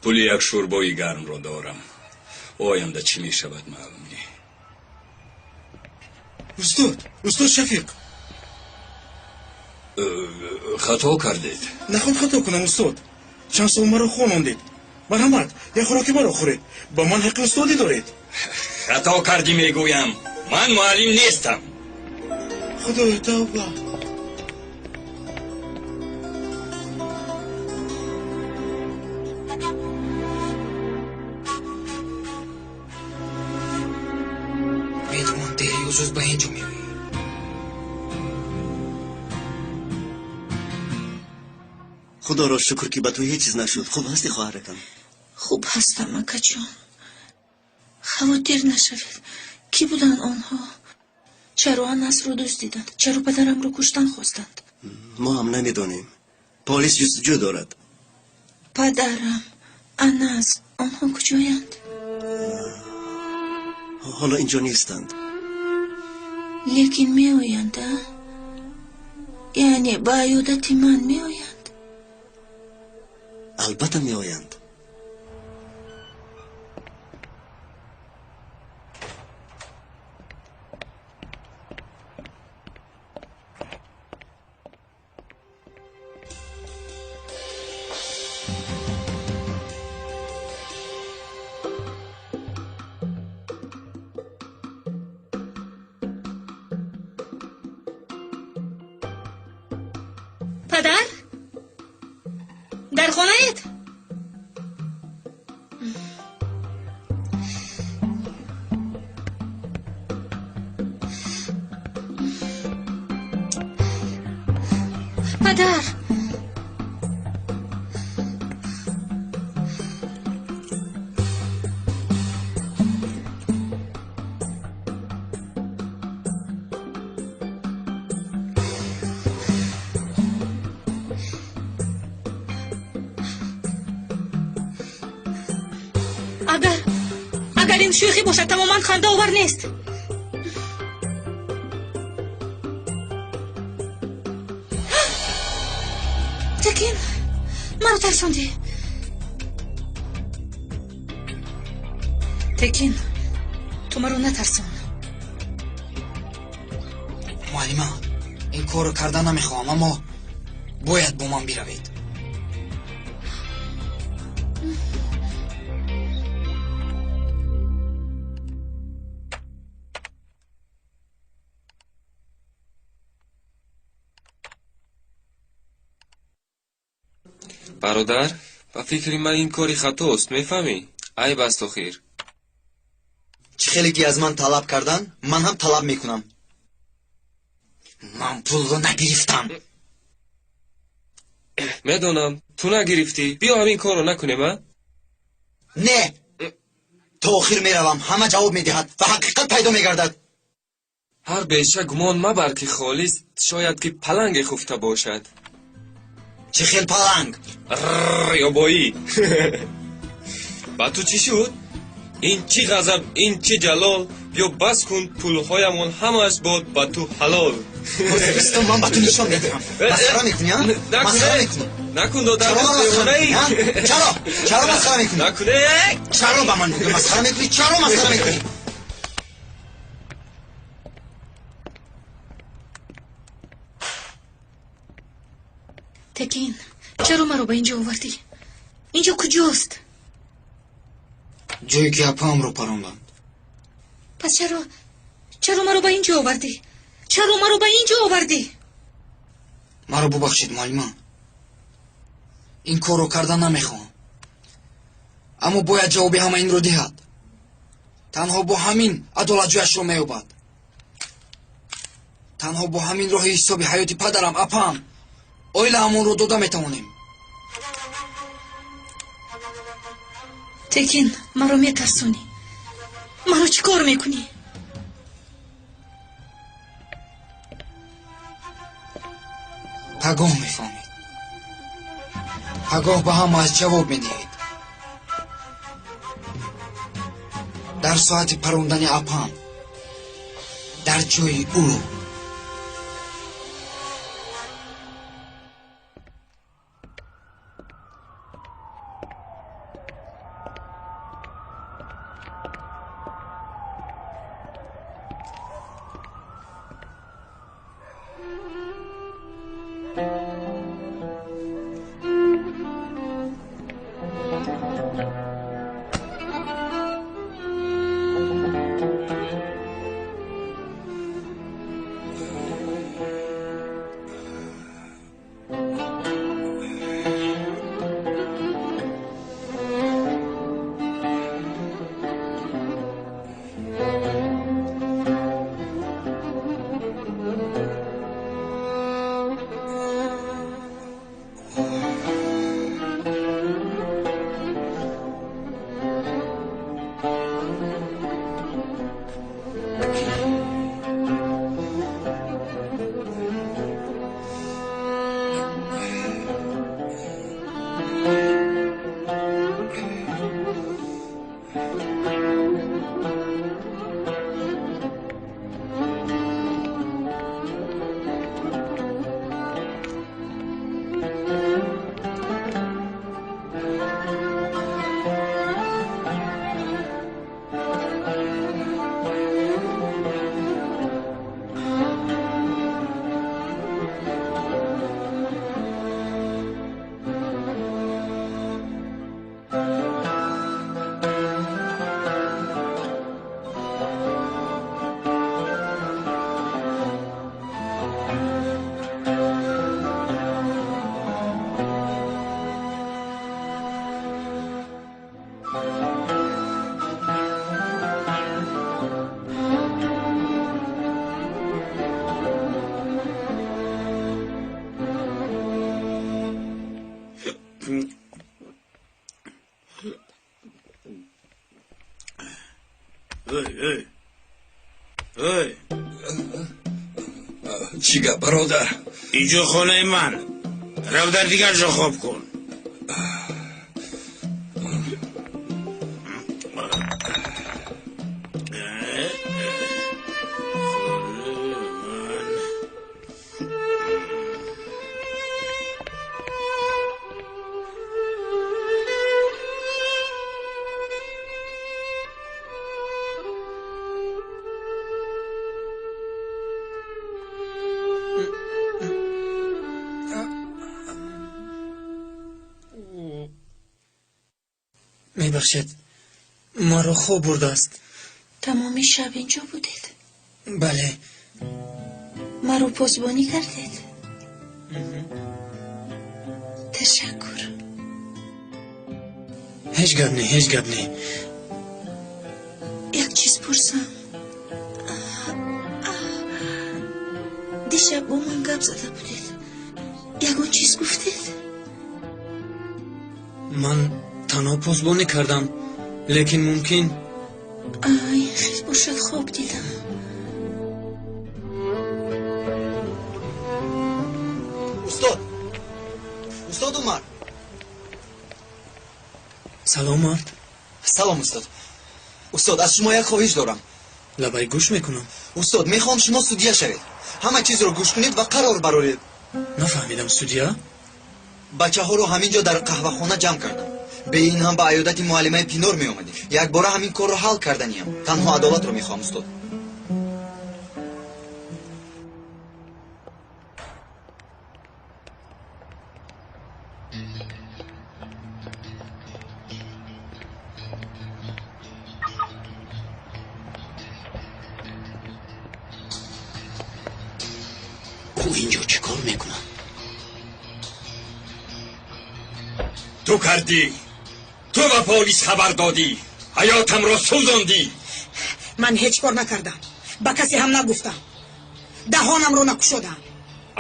Пули як шӯрбои гармро дорам. Оянда чӣ мешавад маълум не. Устод, устод Шафиқ. Хато кардед. Наход хато кунам, устод. Чанд сол маро хонондед. Марҳамат, як хӯроки маро хӯред. Ба ман ҳаққи устодӣ доред. Хато кардӣ мегӯям. Ман муаллим нестам. Худоё, тавба. Медонам дер ё зуд ба ин ҷо меоӣ. Худоро шукр, ки ба ту ҳеҷ чиз нашуд. Хуб ҳастӣ, хоҳаракам? Хуб ҳастам, акаҷон. Хавотир нашавед. Кӣ буданд онҳо? Чаро Анасро дуздиданд? Чаро падарамро куштан хостанд? Мо ҳам намедонем. Полис ҷустуҷӯ дорад. Падарам, Анас, онҳо куҷоянд? Ҳоло инҷо нестанд. Лекин меоянд, а? Яъне ба аёдати ман меоянд? Албатта меоянд. Падар? Дар хонаед? Падар! Агар ин шӯхӣ бошад, тамоман хандаовар нест. Текин, маро тарсондӣ. Текин, ту маро натарсон. Муаллима, ин корро карда намехоҳам, аммо бояд бо ман биравед. Бародар, ба фикри ман ин кори хатост, мефаҳмӣ? Айб аст охир. Чӣ хеле ки аз ман талаб кардан, ман ҳам талаб мекунам. Ман пулро нагирифтам. Медонам, ту нагирифтӣ. Биё ҳамин корро накунем, а? Не, то охир меравам, ҳама ҷавоб медиҳад ва ҳақиқат пайдо мегардад. Ҳар беша гумон мабар, ки холист, шояд ки паланге хуфта бошад. Чӣ хел паланг? Ёбоӣ. Ба ту чӣ шуд? Ин чӣ ғазаб, ин чӣ ҷалол? Биё бас кун, пулҳоямон ҳамааш бод ба ту ҳалол. Ҳозир ман ба ту нишон медиҳам. Масхара мекунӣ, а? Масхара мекунӣ? Накун, додар, девонаӣ. Чаро? Чаро масхара мекунӣ? Накуне. Чаро ба ман мегӯӣ масхара мекунӣ? Чаро масхара мекунӣ? Текин, чаро маро ба инҷо овардӣ? Инҷо куҷост? Ҷое ки апаамро паронданд. Пас чаро маро ба инҷо овардӣ? Чаро маро ба инҷо овардӣ? Маро бубахшед, муаллима. Ин корро карда намехоҳам, аммо бояд ҷавоби ҳама инро диҳад. Танҳо бо ҳамин адолат ҷояшро меёбад. Танҳо бо ҳамин роҳи ҳисоби ҳаёти падарам, апаам, оилаамонро дода метавонем. Текин, маро метарсонӣ. Маро чӣ кор мекунӣ? Пагоҳ мефаҳмед. Пагоҳ ба ҳамааш ҷавоб медиҳед. Дар соати парондани апам, дар ҷои ӯ. Чӣ гап, бародар? Инҷо хонаи ман. Рав дар дигар ҷо хоб кун. Мебахшед, маро хоб бурдааст. Тамоми шаб инҷо будед? Бале. Маро посбонӣ кардед? Ташаккур. Ҳеҷ гап не, ҳеҷ гап не. Як чиз пурсам. Дишаб бо ман гап зада будед. Ягон чиз гуфтед? Ман танҳо посбонӣ кардам, лекин мумкин. Ин хел бошад, хоб дидам. Устод, устод Умар. Салом, мард. Салом, устод. Устод, аз шумо як хоҳиш дорам. Лабай, гӯш мекунам. Устод, мехоҳам шумо судья шавед. Ҳама чизро гӯш кунед ва қарор бароред. Нафаҳмидам, судья? Бачаҳоро ҳамин ҷо дар қаҳвахона ҷамъ кардам. Бе ин ҳам ба аёдати муаллимаи Пинор меомадем. Якбора ҳамин корро ҳал карданиям. Танҳо адолатро мехоҳам, устод. Ӯ инҷо чӣ кор мекунад? Ту кардӣ, ту ба полис хабар додӣ, ҳаётамро сӯзондӣ. Ман ҳеҷ кор накардам, ба касе ҳам нагуфтам, даҳонамро накушодам.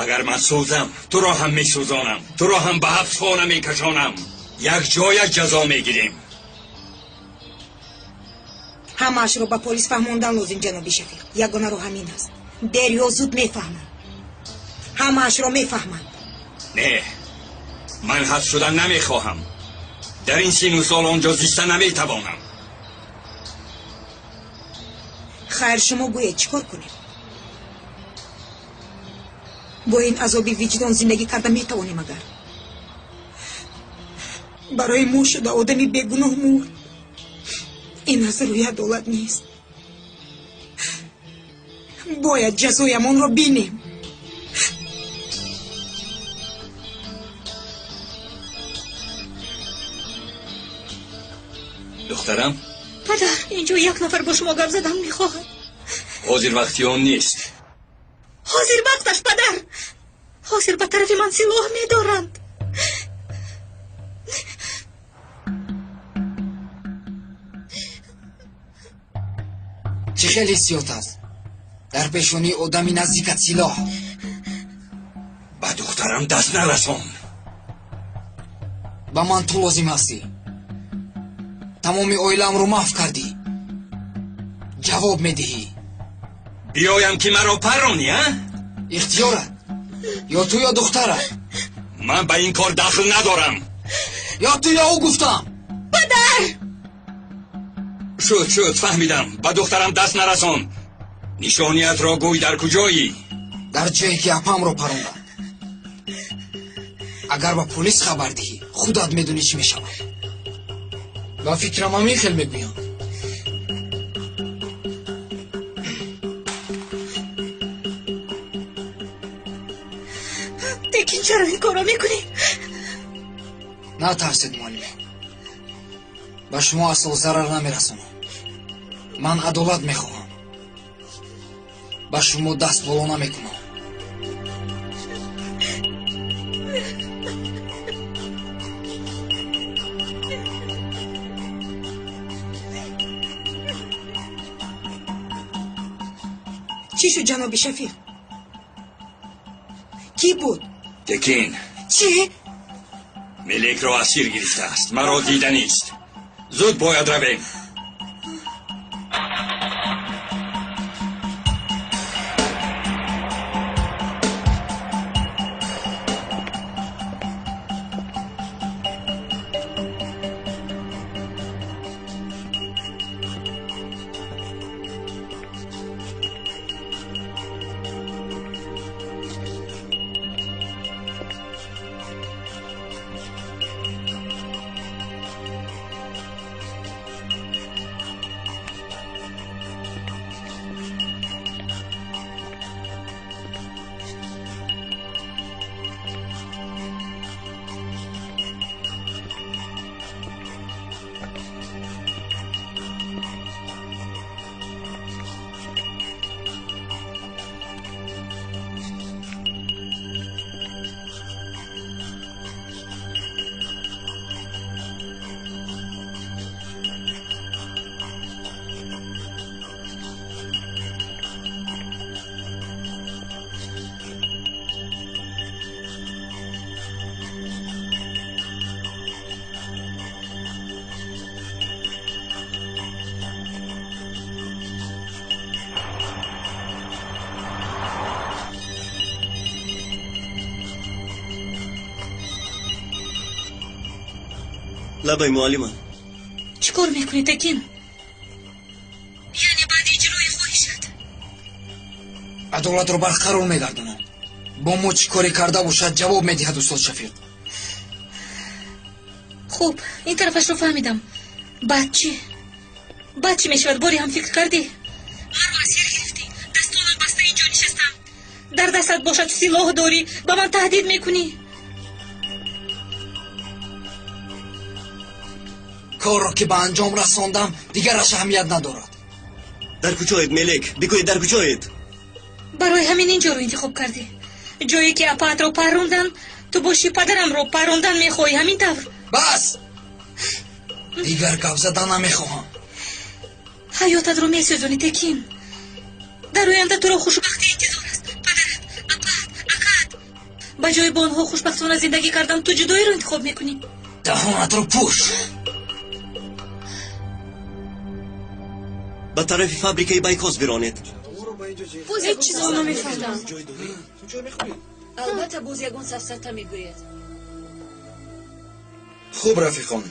Агар ман сӯзам, туро ҳам месӯзонам, туро ҳам ба ҳабсхона мекашонам. Як ҷоя ҷазо мегирем. Ҳамаашро ба полис фаҳмондан лозим, ҷаноби Шафиқ. Ягона роҳ ҳамин аст. Дер ё зуд мефаҳманд. Ҳамаашро мефаҳманд. Не, ман ҳабс шудан намехоҳам. Дар ин сину сол он ҷо зиста наметавонам. Хайр, шумо гӯед, чӣ кор кунем? Бо ин азоби виҷдон зиндагӣ карда метавонем агар? Барои мо шуда одами бегуноҳ мурд. Ин аз рӯи адолат нест. Бояд ҷазоямонро бинем. Духтарам? Падар, инҷо як нафар бо шумо гап задан мехоҳад. Ҳозир вақти он нест. Ҳозир вақташ, падар. Ҳозир ба тарафи ман силоҳ медоранд. Чӣ хеле ҳиссиёт аст дар пешонии одами наздикат силоҳ. Ба духтарам даст нарасон. Ба ман ту лозим ҳастӣ. Тамоми оилаамро маҳв кардӣ. Ҷавоб медиҳӣ. Биёям ки маро парронӣ, а? Ихтиёрат. Ё ту, ё духтарат. Ман ба ин кор дахл надорам. Ё ту, ё ӯ гуфтам. Падар! Шуд, шуд, фаҳмидам. Ба духтарам даст нарасон. Нишониятро гӯй, дар куҷоӣ? Дар ҷое ки апамро парондам. Агар ба полис хабар диҳӣ, худат медонӣ чӣ мешавад. Ба фикрам ҳамин хел мегӯянд. Лекин чаро ин корро мекунӣ? Натарсед, муаллима. Ба шумо асл зарар намерасонам. Ман адолат мехоҳам. Ба шумо даст боло намекунам. Чӣ шуд, ҷаноби Шафиқ? Кӣ буд? Текин. Чӣ? Мелекро асир гирифтааст. Маро диданист. Зуд бояд равем. Лабай муаллима. Чӣ кор мекунӣ, Текин? Яъне баъди иҷрои хоҳишат? Адолатро барқарор мегардонам. Бо мо чӣ коре карда бошад, ҷавоб медиҳад устод Шафиқ. Хуб, ин тарафашро фаҳмидам. Баъд чӣ? Баъд чӣ мешавад? Боре ҳам фикр кардӣ? Маро асир гирифтӣ, дастонам баста инҷо нишастам. Дар дастат бошад силоҳ дорӣ, ба ман таҳдид мекунӣ. Корро ки ба анҷом расондам, дигараш аҳамият надорад. Дар куҷоед, Мелек? Бигӯед, дар куҷоед? Барои ҳамин инҷоро интихоб кардӣ. Ҷое ки апаатро паррондан, ту боши падарамро паррондан мехоҳӣ, ҳамин тавр? Бас! Дигар гап задан намехоҳам. Ҳаётатро месӯзонӣ, Текин. Дар оянда туро хушбахтӣ интизор аст. Падарат, апаат, акаат. Ба ҷои бо онҳо хушбахтона зиндагӣ кардан, ту ҷудоиро интихоб мекунӣ. Даҳонатро пӯш! Ба тарафи фабрикаи Байкоз биронед. Ҳеҷ чизро намефаҳмам. Албатта, боз ягон сафсата мегӯяд. Хуб, рафиқон,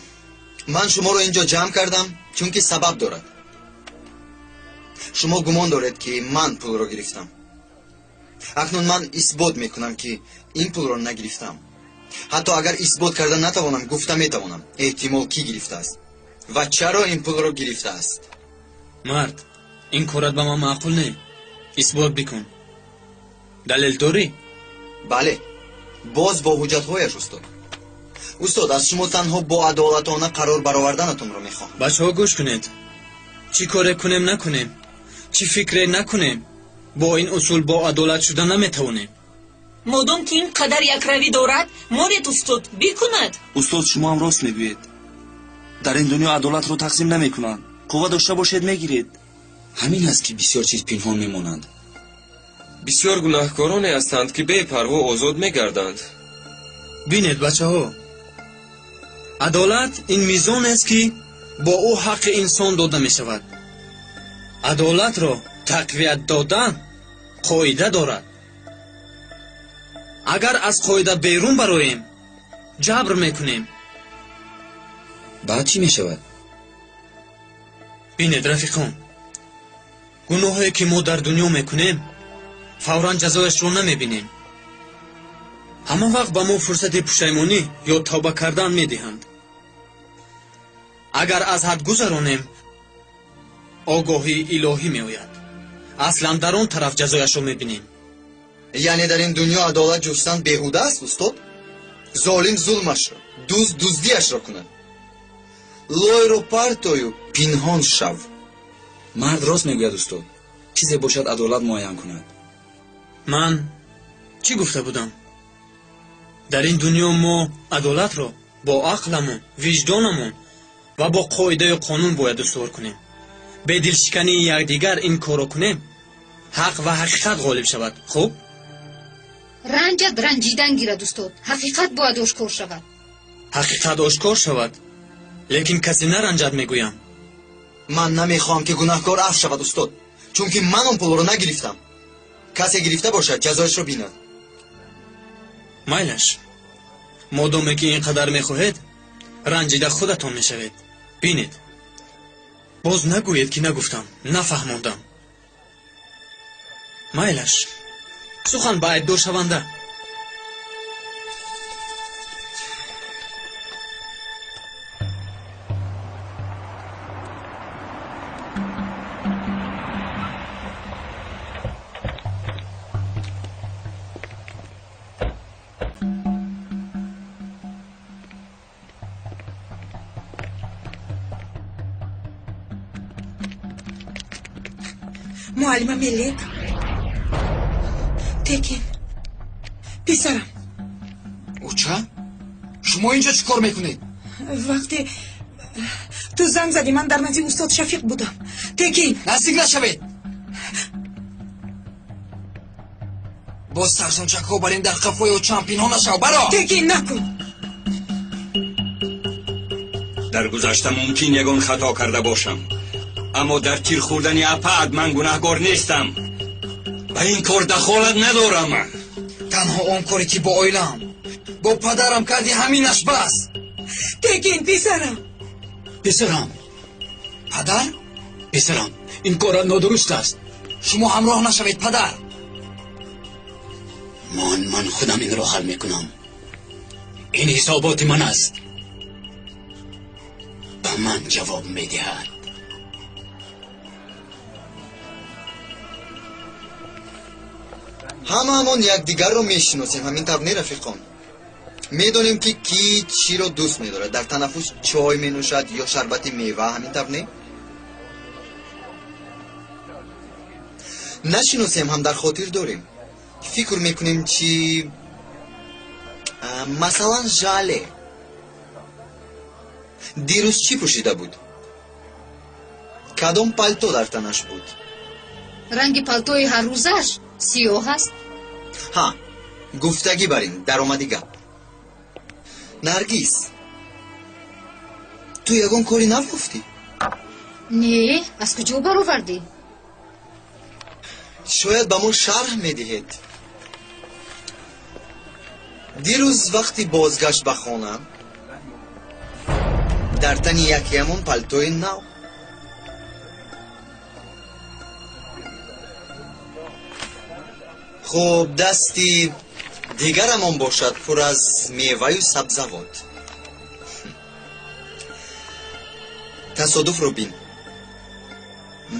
ман шуморо инҷо ҷамъ кардам, чунки сабаб дорад. Шумо гумон доред, ки ман пулро гирифтам. Акнун ман исбот мекунам, ки ин пулро нагирифтам. Ҳатто агар исбот карда натавонам, гуфта метавонам, эҳтимол кӣ гирифтааст ва чаро ин пулро гирифтааст. Мард, ин корат ба ман маъқул не. Исбот бикун. Далел дорӣ? Бале, боз бо ҳуҷҷатҳояш, устод. Устод, аз шумо танҳо бо адолатона қарор бароварданатонро мехоҳам. Бачаҳо, гӯш кунед. Чӣ коре кунем накунем, чӣ фикре накунем, бо ин усул бо адолат шуда наметавонем. Модом ки ин қадар якравӣ дорад, монед устод бикунад. Устод, шумо ҳам рост мегӯед. Дар ин дунё адолатро тақсим намекунанд. Қувва дошта бошед, мегиред. Ҳамин аст, ки бисёр чиз пинҳон мемонанд. Бисёр гунаҳкороне ҳастанд, ки бепарво озод мегарданд. Бинед, бачаҳо, адолат ин мизонест, ки бо ӯ ҳаққи инсон дода мешавад. Адолатро тақвият додан қоида дорад. Агар аз қоида берун бароем, ҷабр мекунем. Баъд чӣ мешавад? Бинед, рафиқон, гуноҳое ки мо дар дунё мекунем, фавран ҷазояшро намебинем. Ҳама вақт ба мо фурсати пушаймонӣ ё тавба кардан медиҳанд. Агар аз ҳад гузаронем, огоҳии илоҳӣ меояд. Аслан дар он тараф ҷазояшро мебинем. Яъне дар ин дунё адолат ҷустан беҳуда аст, устод? Золим зулмашро, дузд дуздиашро кунад. Лойро партою пинҳон шав. Мард рост мегӯяд, устод. Чизе бошад, адолат муайян кунад. Ман чӣ гуфта будам? Дар ин дунё мо адолатро бо ақламон, виҷдонамон ва бо қоидаю қонун бояд устувор кунем. Бе дилшикании якдигар ин корро кунем, ҳақ ва ҳақиқат ғолиб шавад. Хуб? Ранҷад ранҷидан гирад, устод. Ҳақиқат бояд ошкор шавад. Ҳақиқат ошкор шавад, лекин касе наранҷад, мегӯям. Ман намехоҳам, ки гунаҳкор афв шавад, устод, чунки ман он пулро нагирифтам. Касе гирифта бошад, ҷазояшро бинад. Майлаш, модоме ки ин қадар мехоҳед, ранҷида худатон мешавед. Бинед, боз нагӯед, ки нагуфтам, нафаҳмондам. Майлаш, сухан ба айбдоршаванда. Муаллима Мелек, Текин, писарам. Оча, шумо инҷо чӣ кор мекунед? Вақте ту занг задӣ, ман дар назди устод Шафиқ будам. Текин, наздик нашавед. Боз тарсончакҳо бар ин дар қафои очаам пинҳон нашав. Баро! Текин, накун. Дар гузашта мумкин ягон хато карда бошам, аммо дар тир хӯрдани апаат ман гунаҳгор нестам. Ба ин кор дахолат надорам. Танҳо он коре ки бо оилаам, бо падарам кардӣ, ҳаминаш бас. Текин, писарам. Писарам. Падар? Писарам, ин кора нодуруст аст. Шумо ҳамроҳ нашавед, падар. Ман худам инро ҳал мекунам. Ин ҳисоботи ман аст. Ба ман ҷавоб медиҳад. Ҳамаамон якдигарро мешиносем, ҳамин тавр не, рафиқон? Медонем, ки кӣ чиро дӯст медорад. Дар танаффус чой менӯшад ё шарбати мева, ҳамин тавр не? Нашиносем ҳам дар хотир дорем. Фикр мекунем чи, масалан, Жале дирӯз чӣ пӯшида буд? Кадом палто дар танаш буд? Ранги палтои ҳаррӯзааш сиёҳ аст. Ҳа, гуфтагӣ бар ин даромади гап. Наргиз, ту ягон кори нав гуфтӣ? Не, аз куҷо баровардӣ? Шояд ба мо шарҳ медиҳед. Дирӯз вақти бозгашт ба хона дар тани якеамон палтои нав. Хуб, дасти дигарамон бошад пур аз меваю сабзавот. Тасодуфро бин.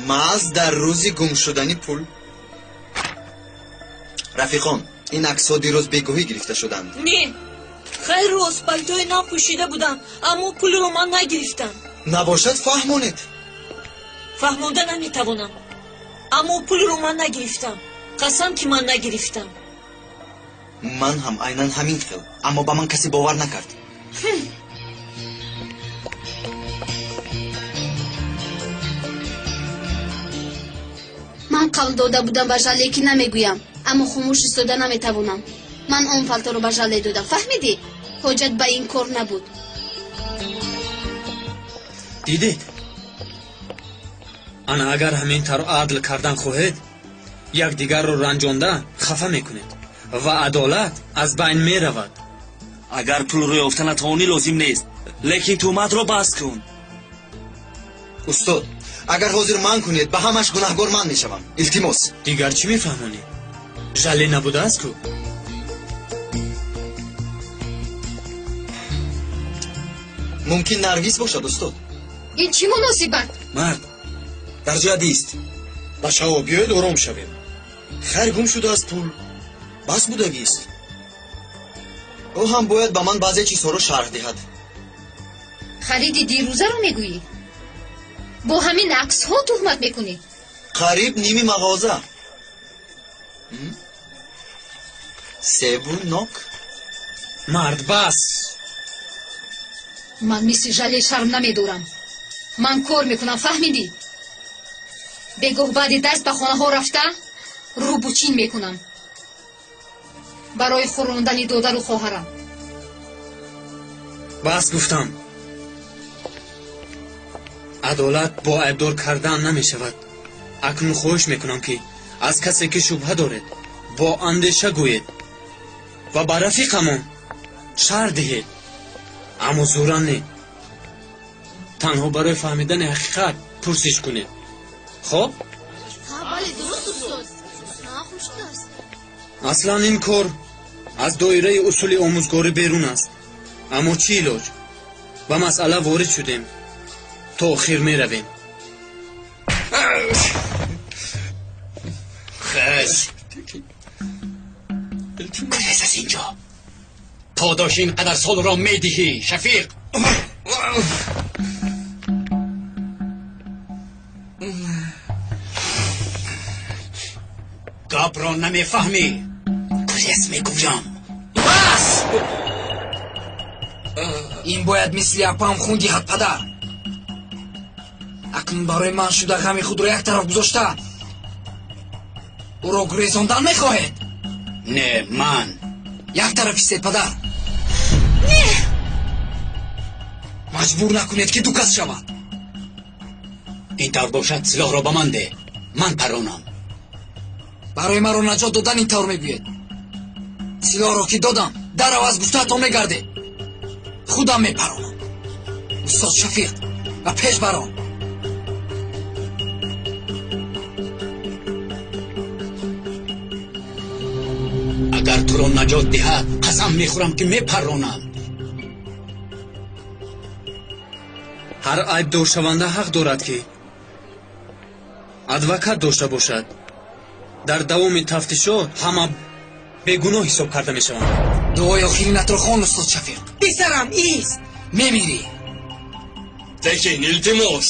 Маҳз дар рӯзи гум шудани пул. Рафиқон, ин аксҳо дирӯз бегоҳӣ гирифта шуданд. Не, хайр, рост, палтои нав пӯшида будам, аммо пулро ман нагирифтам. Набошад, фаҳмонед. Фаҳмонда наметавонам, аммо пулро ман нагирифтам. Қасам, ки ман нагирифтам. Ман ҳам айнан ҳамин хел, аммо ба ман касе бовар накард. Ман қавл дода будам ба Жале, ки намегӯям, аммо хомӯш истода наметавонам. Ман он палторо ба Жале додам, фаҳмидӣ? Ҳоҷат ба ин кор набуд. Дидед? Ана агар ҳамин тавр адл кардан хоҳед, якдигарро ранҷонда хафа мекунед ва адолат аз байн меравад. Агар пулро ёфта натавонӣ, лозим нест, лекин туҳматро бас кун. Устод, агар ҳозир ман кунед, ба ҳамаш гунаҳгор ман мешавам. Илтимос. Дигар чӣ мефаҳмонӣ? Жале набудааст ку? Мумкин Наргиз бошад, устод. Ин чӣ муносибат? Мард, дар ҷоят ист. Бачаҳо, биёед ором шавем. Хайр, гум шудааст пул, бас будагист. Ӯ ҳам бояд ба ман баъзе чизҳоро шарҳ диҳад. Хариди дирӯзаро мегӯӣ? Бо ҳамин аксҳо туҳмат мекунӣ? Қариб ними мағоза. Себу нок. Мард, бас. Ман мисли Жале шарм намедорам. Ман кор мекунам, фаҳмидӣ? Бегоҳ баъди дарс ба хонаҳо рафта рӯбучин мекунам барои хӯрондани додару хоҳарам. Бас гуфтам. Адолат бо айбдор кардан намешавад. Акнун хоҳиш мекунам, ки аз касе ки шубҳа доред, бо андеша гӯед ва ба рафиқамон шарҳ диҳед, аммо зӯран не. Танҳо барои фаҳмидани ҳақиқат пурсиш кунед. Хоб? Аслан ин кор аз доираи усули омӯзгорӣ берун аст, аммо чӣ илоҷ? Ба масъала ворид шудем, то охир меравем. Хез, хез аз инҷо. Подоши ин қадар солро медиҳӣ, Шафиқ. Гапро намефаҳмӣ. Гурез мегӯям. Бас! Ин бояд мисли апам хун диҳад, падар. Акнун барои ман шуда ғами худро як тараф гузошта ӯро гурезондан мехоҳед? Не, ман. Як тараф истед, падар. Не! Маҷбур накунед, ки ду кас шавад. Ин тавр бошад, силоҳро ба ман деҳ, ман парронам. Барои маро наҷот додан ин тавр мегӯед? Силоҳро ки додам, дар аваз гуфтаатон мегардед. Худам мепаронам. Устод Шафиқ, ба пеш барон. Агар туро наҷот диҳад, қасам мехӯрам, ки мепаронам. Ҳар айбдоршаванда ҳақ дорад, ки адвокат дошта бошад. Дар давоми тафтишот ҳама бегуноҳ ҳисоб карда мешаванд. Дуои охиринатро хон, устод Шафиқ. Писарам, ист. Мемирӣ. Текин, илтимос.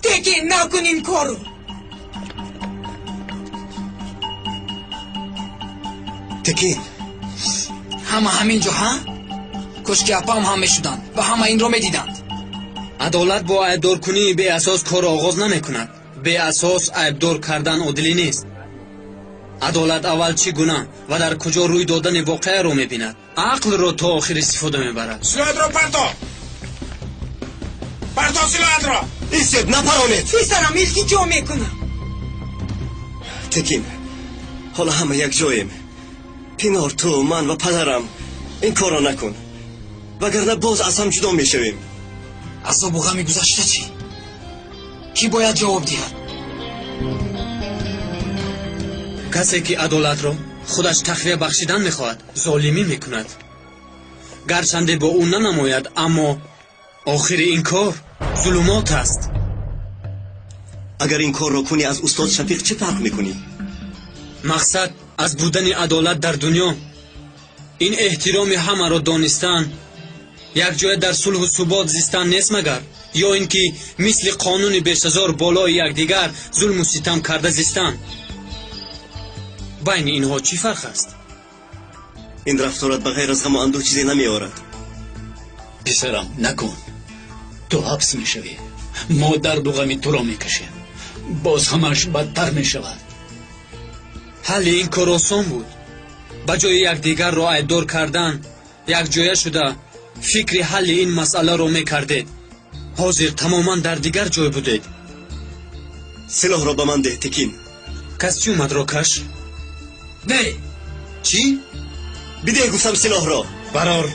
Текин, накун ин корро. Текин. Ҳама ҳамин ҷо, ҳа? Кошки апаам ҳам мешуданд ва ҳама инро медиданд. Адолат бо айбдоркунии беасос корро оғоз намекунад. Беасос айбдор кардан одилӣ нест. Адолат аввал чӣ гуна ва дар куҷо рӯй додани воқеаро мебинад. Ақлро то охир истифода мебарад. Силоҳатро парто! Парто силоҳатро! Истед, напаронед! Писарам, илтиҷо мекунам. Текин, ҳоло ҳама якҷоем. Пинор, ту, ман ва падарам. Ин корро накун, вагарна боз аз ҳам ҷудо мешавем. Азобу ғами гузашта чӣ? Кӣ бояд ҷавоб диҳад? Касе ки адолатро худаш тақвия бахшидан мехоҳад, золимӣ мекунад. Гарчанде бо ӯ нанамояд, аммо охири ин кор зулумот аст. Агар ин корро кунӣ, аз устод Шафиқ чӣ фарқ мекунӣ? Мақсад аз будани адолат дар дунё ин эҳтироми ҳамаро донистан, якҷоя дар сулҳу субот зистан нест магар? Ё ин ки мисли қонуни бешазор болои якдигар зулму ситам карда зистан? Байни инҳо чӣ фарқ аст? Ин рафторат ба ғайр аз ғаму андӯҳ чизе намеорад. Писарам, накун. Ту ҳабс мешавӣ. Мо дарду ғами туро мекашем. Боз ҳамаш бадтар мешавад. Ҳалли ин кор осон буд. Ба ҷои якдигарро айбдор кардан, якҷоя шуда фикри ҳалли ин масъаларо мекардед. Ҳозир тамоман дар дигар ҷой будед. Силоҳро ба ман деҳ, Текин. Костюматро каш. Не. Чӣ? Бидеҳ гуфтам силоҳро. Барор.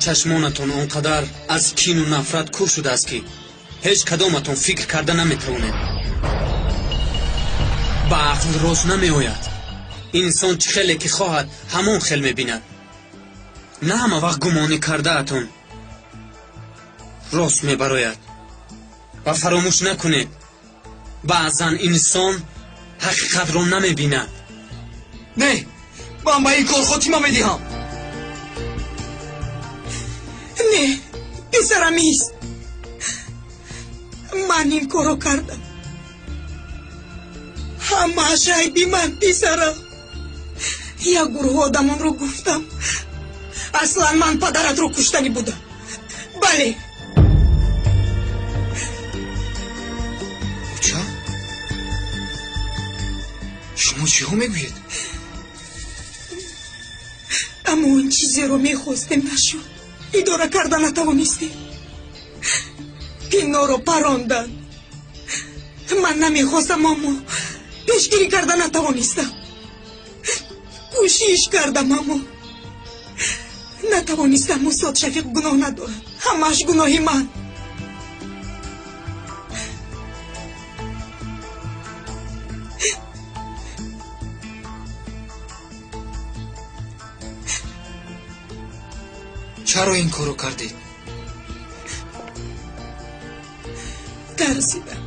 Чашмонатон он қадар аз кину нафрат кур шудааст, ки ҳеҷ кадоматон фикр карда наметавонед. Ба ақл рост намеояд. Инсон чӣ хеле ки хоҳад, ҳамон хел мебинад. На ҳама вақт гумонӣ кардаатон рост мебарояд. Ва фаромӯш накунед, баъзан инсон ҳақиқатро намебинад. Не, ман ба ин кор хотима медиҳам. Не, писарам, ист. Ман ин корро кардам. Ҳамааш айби ман, писарам. Як гурӯҳ одамонро гуфтам. Аслан ман падаратро куштанӣ будам. Бале. Оча, шумо чиҳо мегӯед? Аммо он чизеро мехостем нашуд. Идора карда натавонистем. Пиноро паронданд. Ман намехостам, аммо пешгирӣ карда натавонистам. Кӯшиш кардам, аммо натавонистам. Устод Шафиқ гуноҳ надорад. Ҳамааш гуноҳи ман. Чаро ин корро кардед? Тарсидам.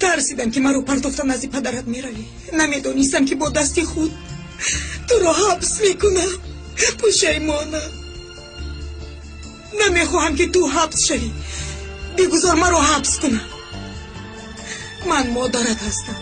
Тарсидам, ки маро партофта назди падарат меравӣ. Намедонистам, ки бо дасти худ туро ҳабс мекунам. Пушаймонам. Намехоҳам, ки ту ҳабс шавӣ. Бигузор маро ҳабс кунам. Ман модарат ҳастам.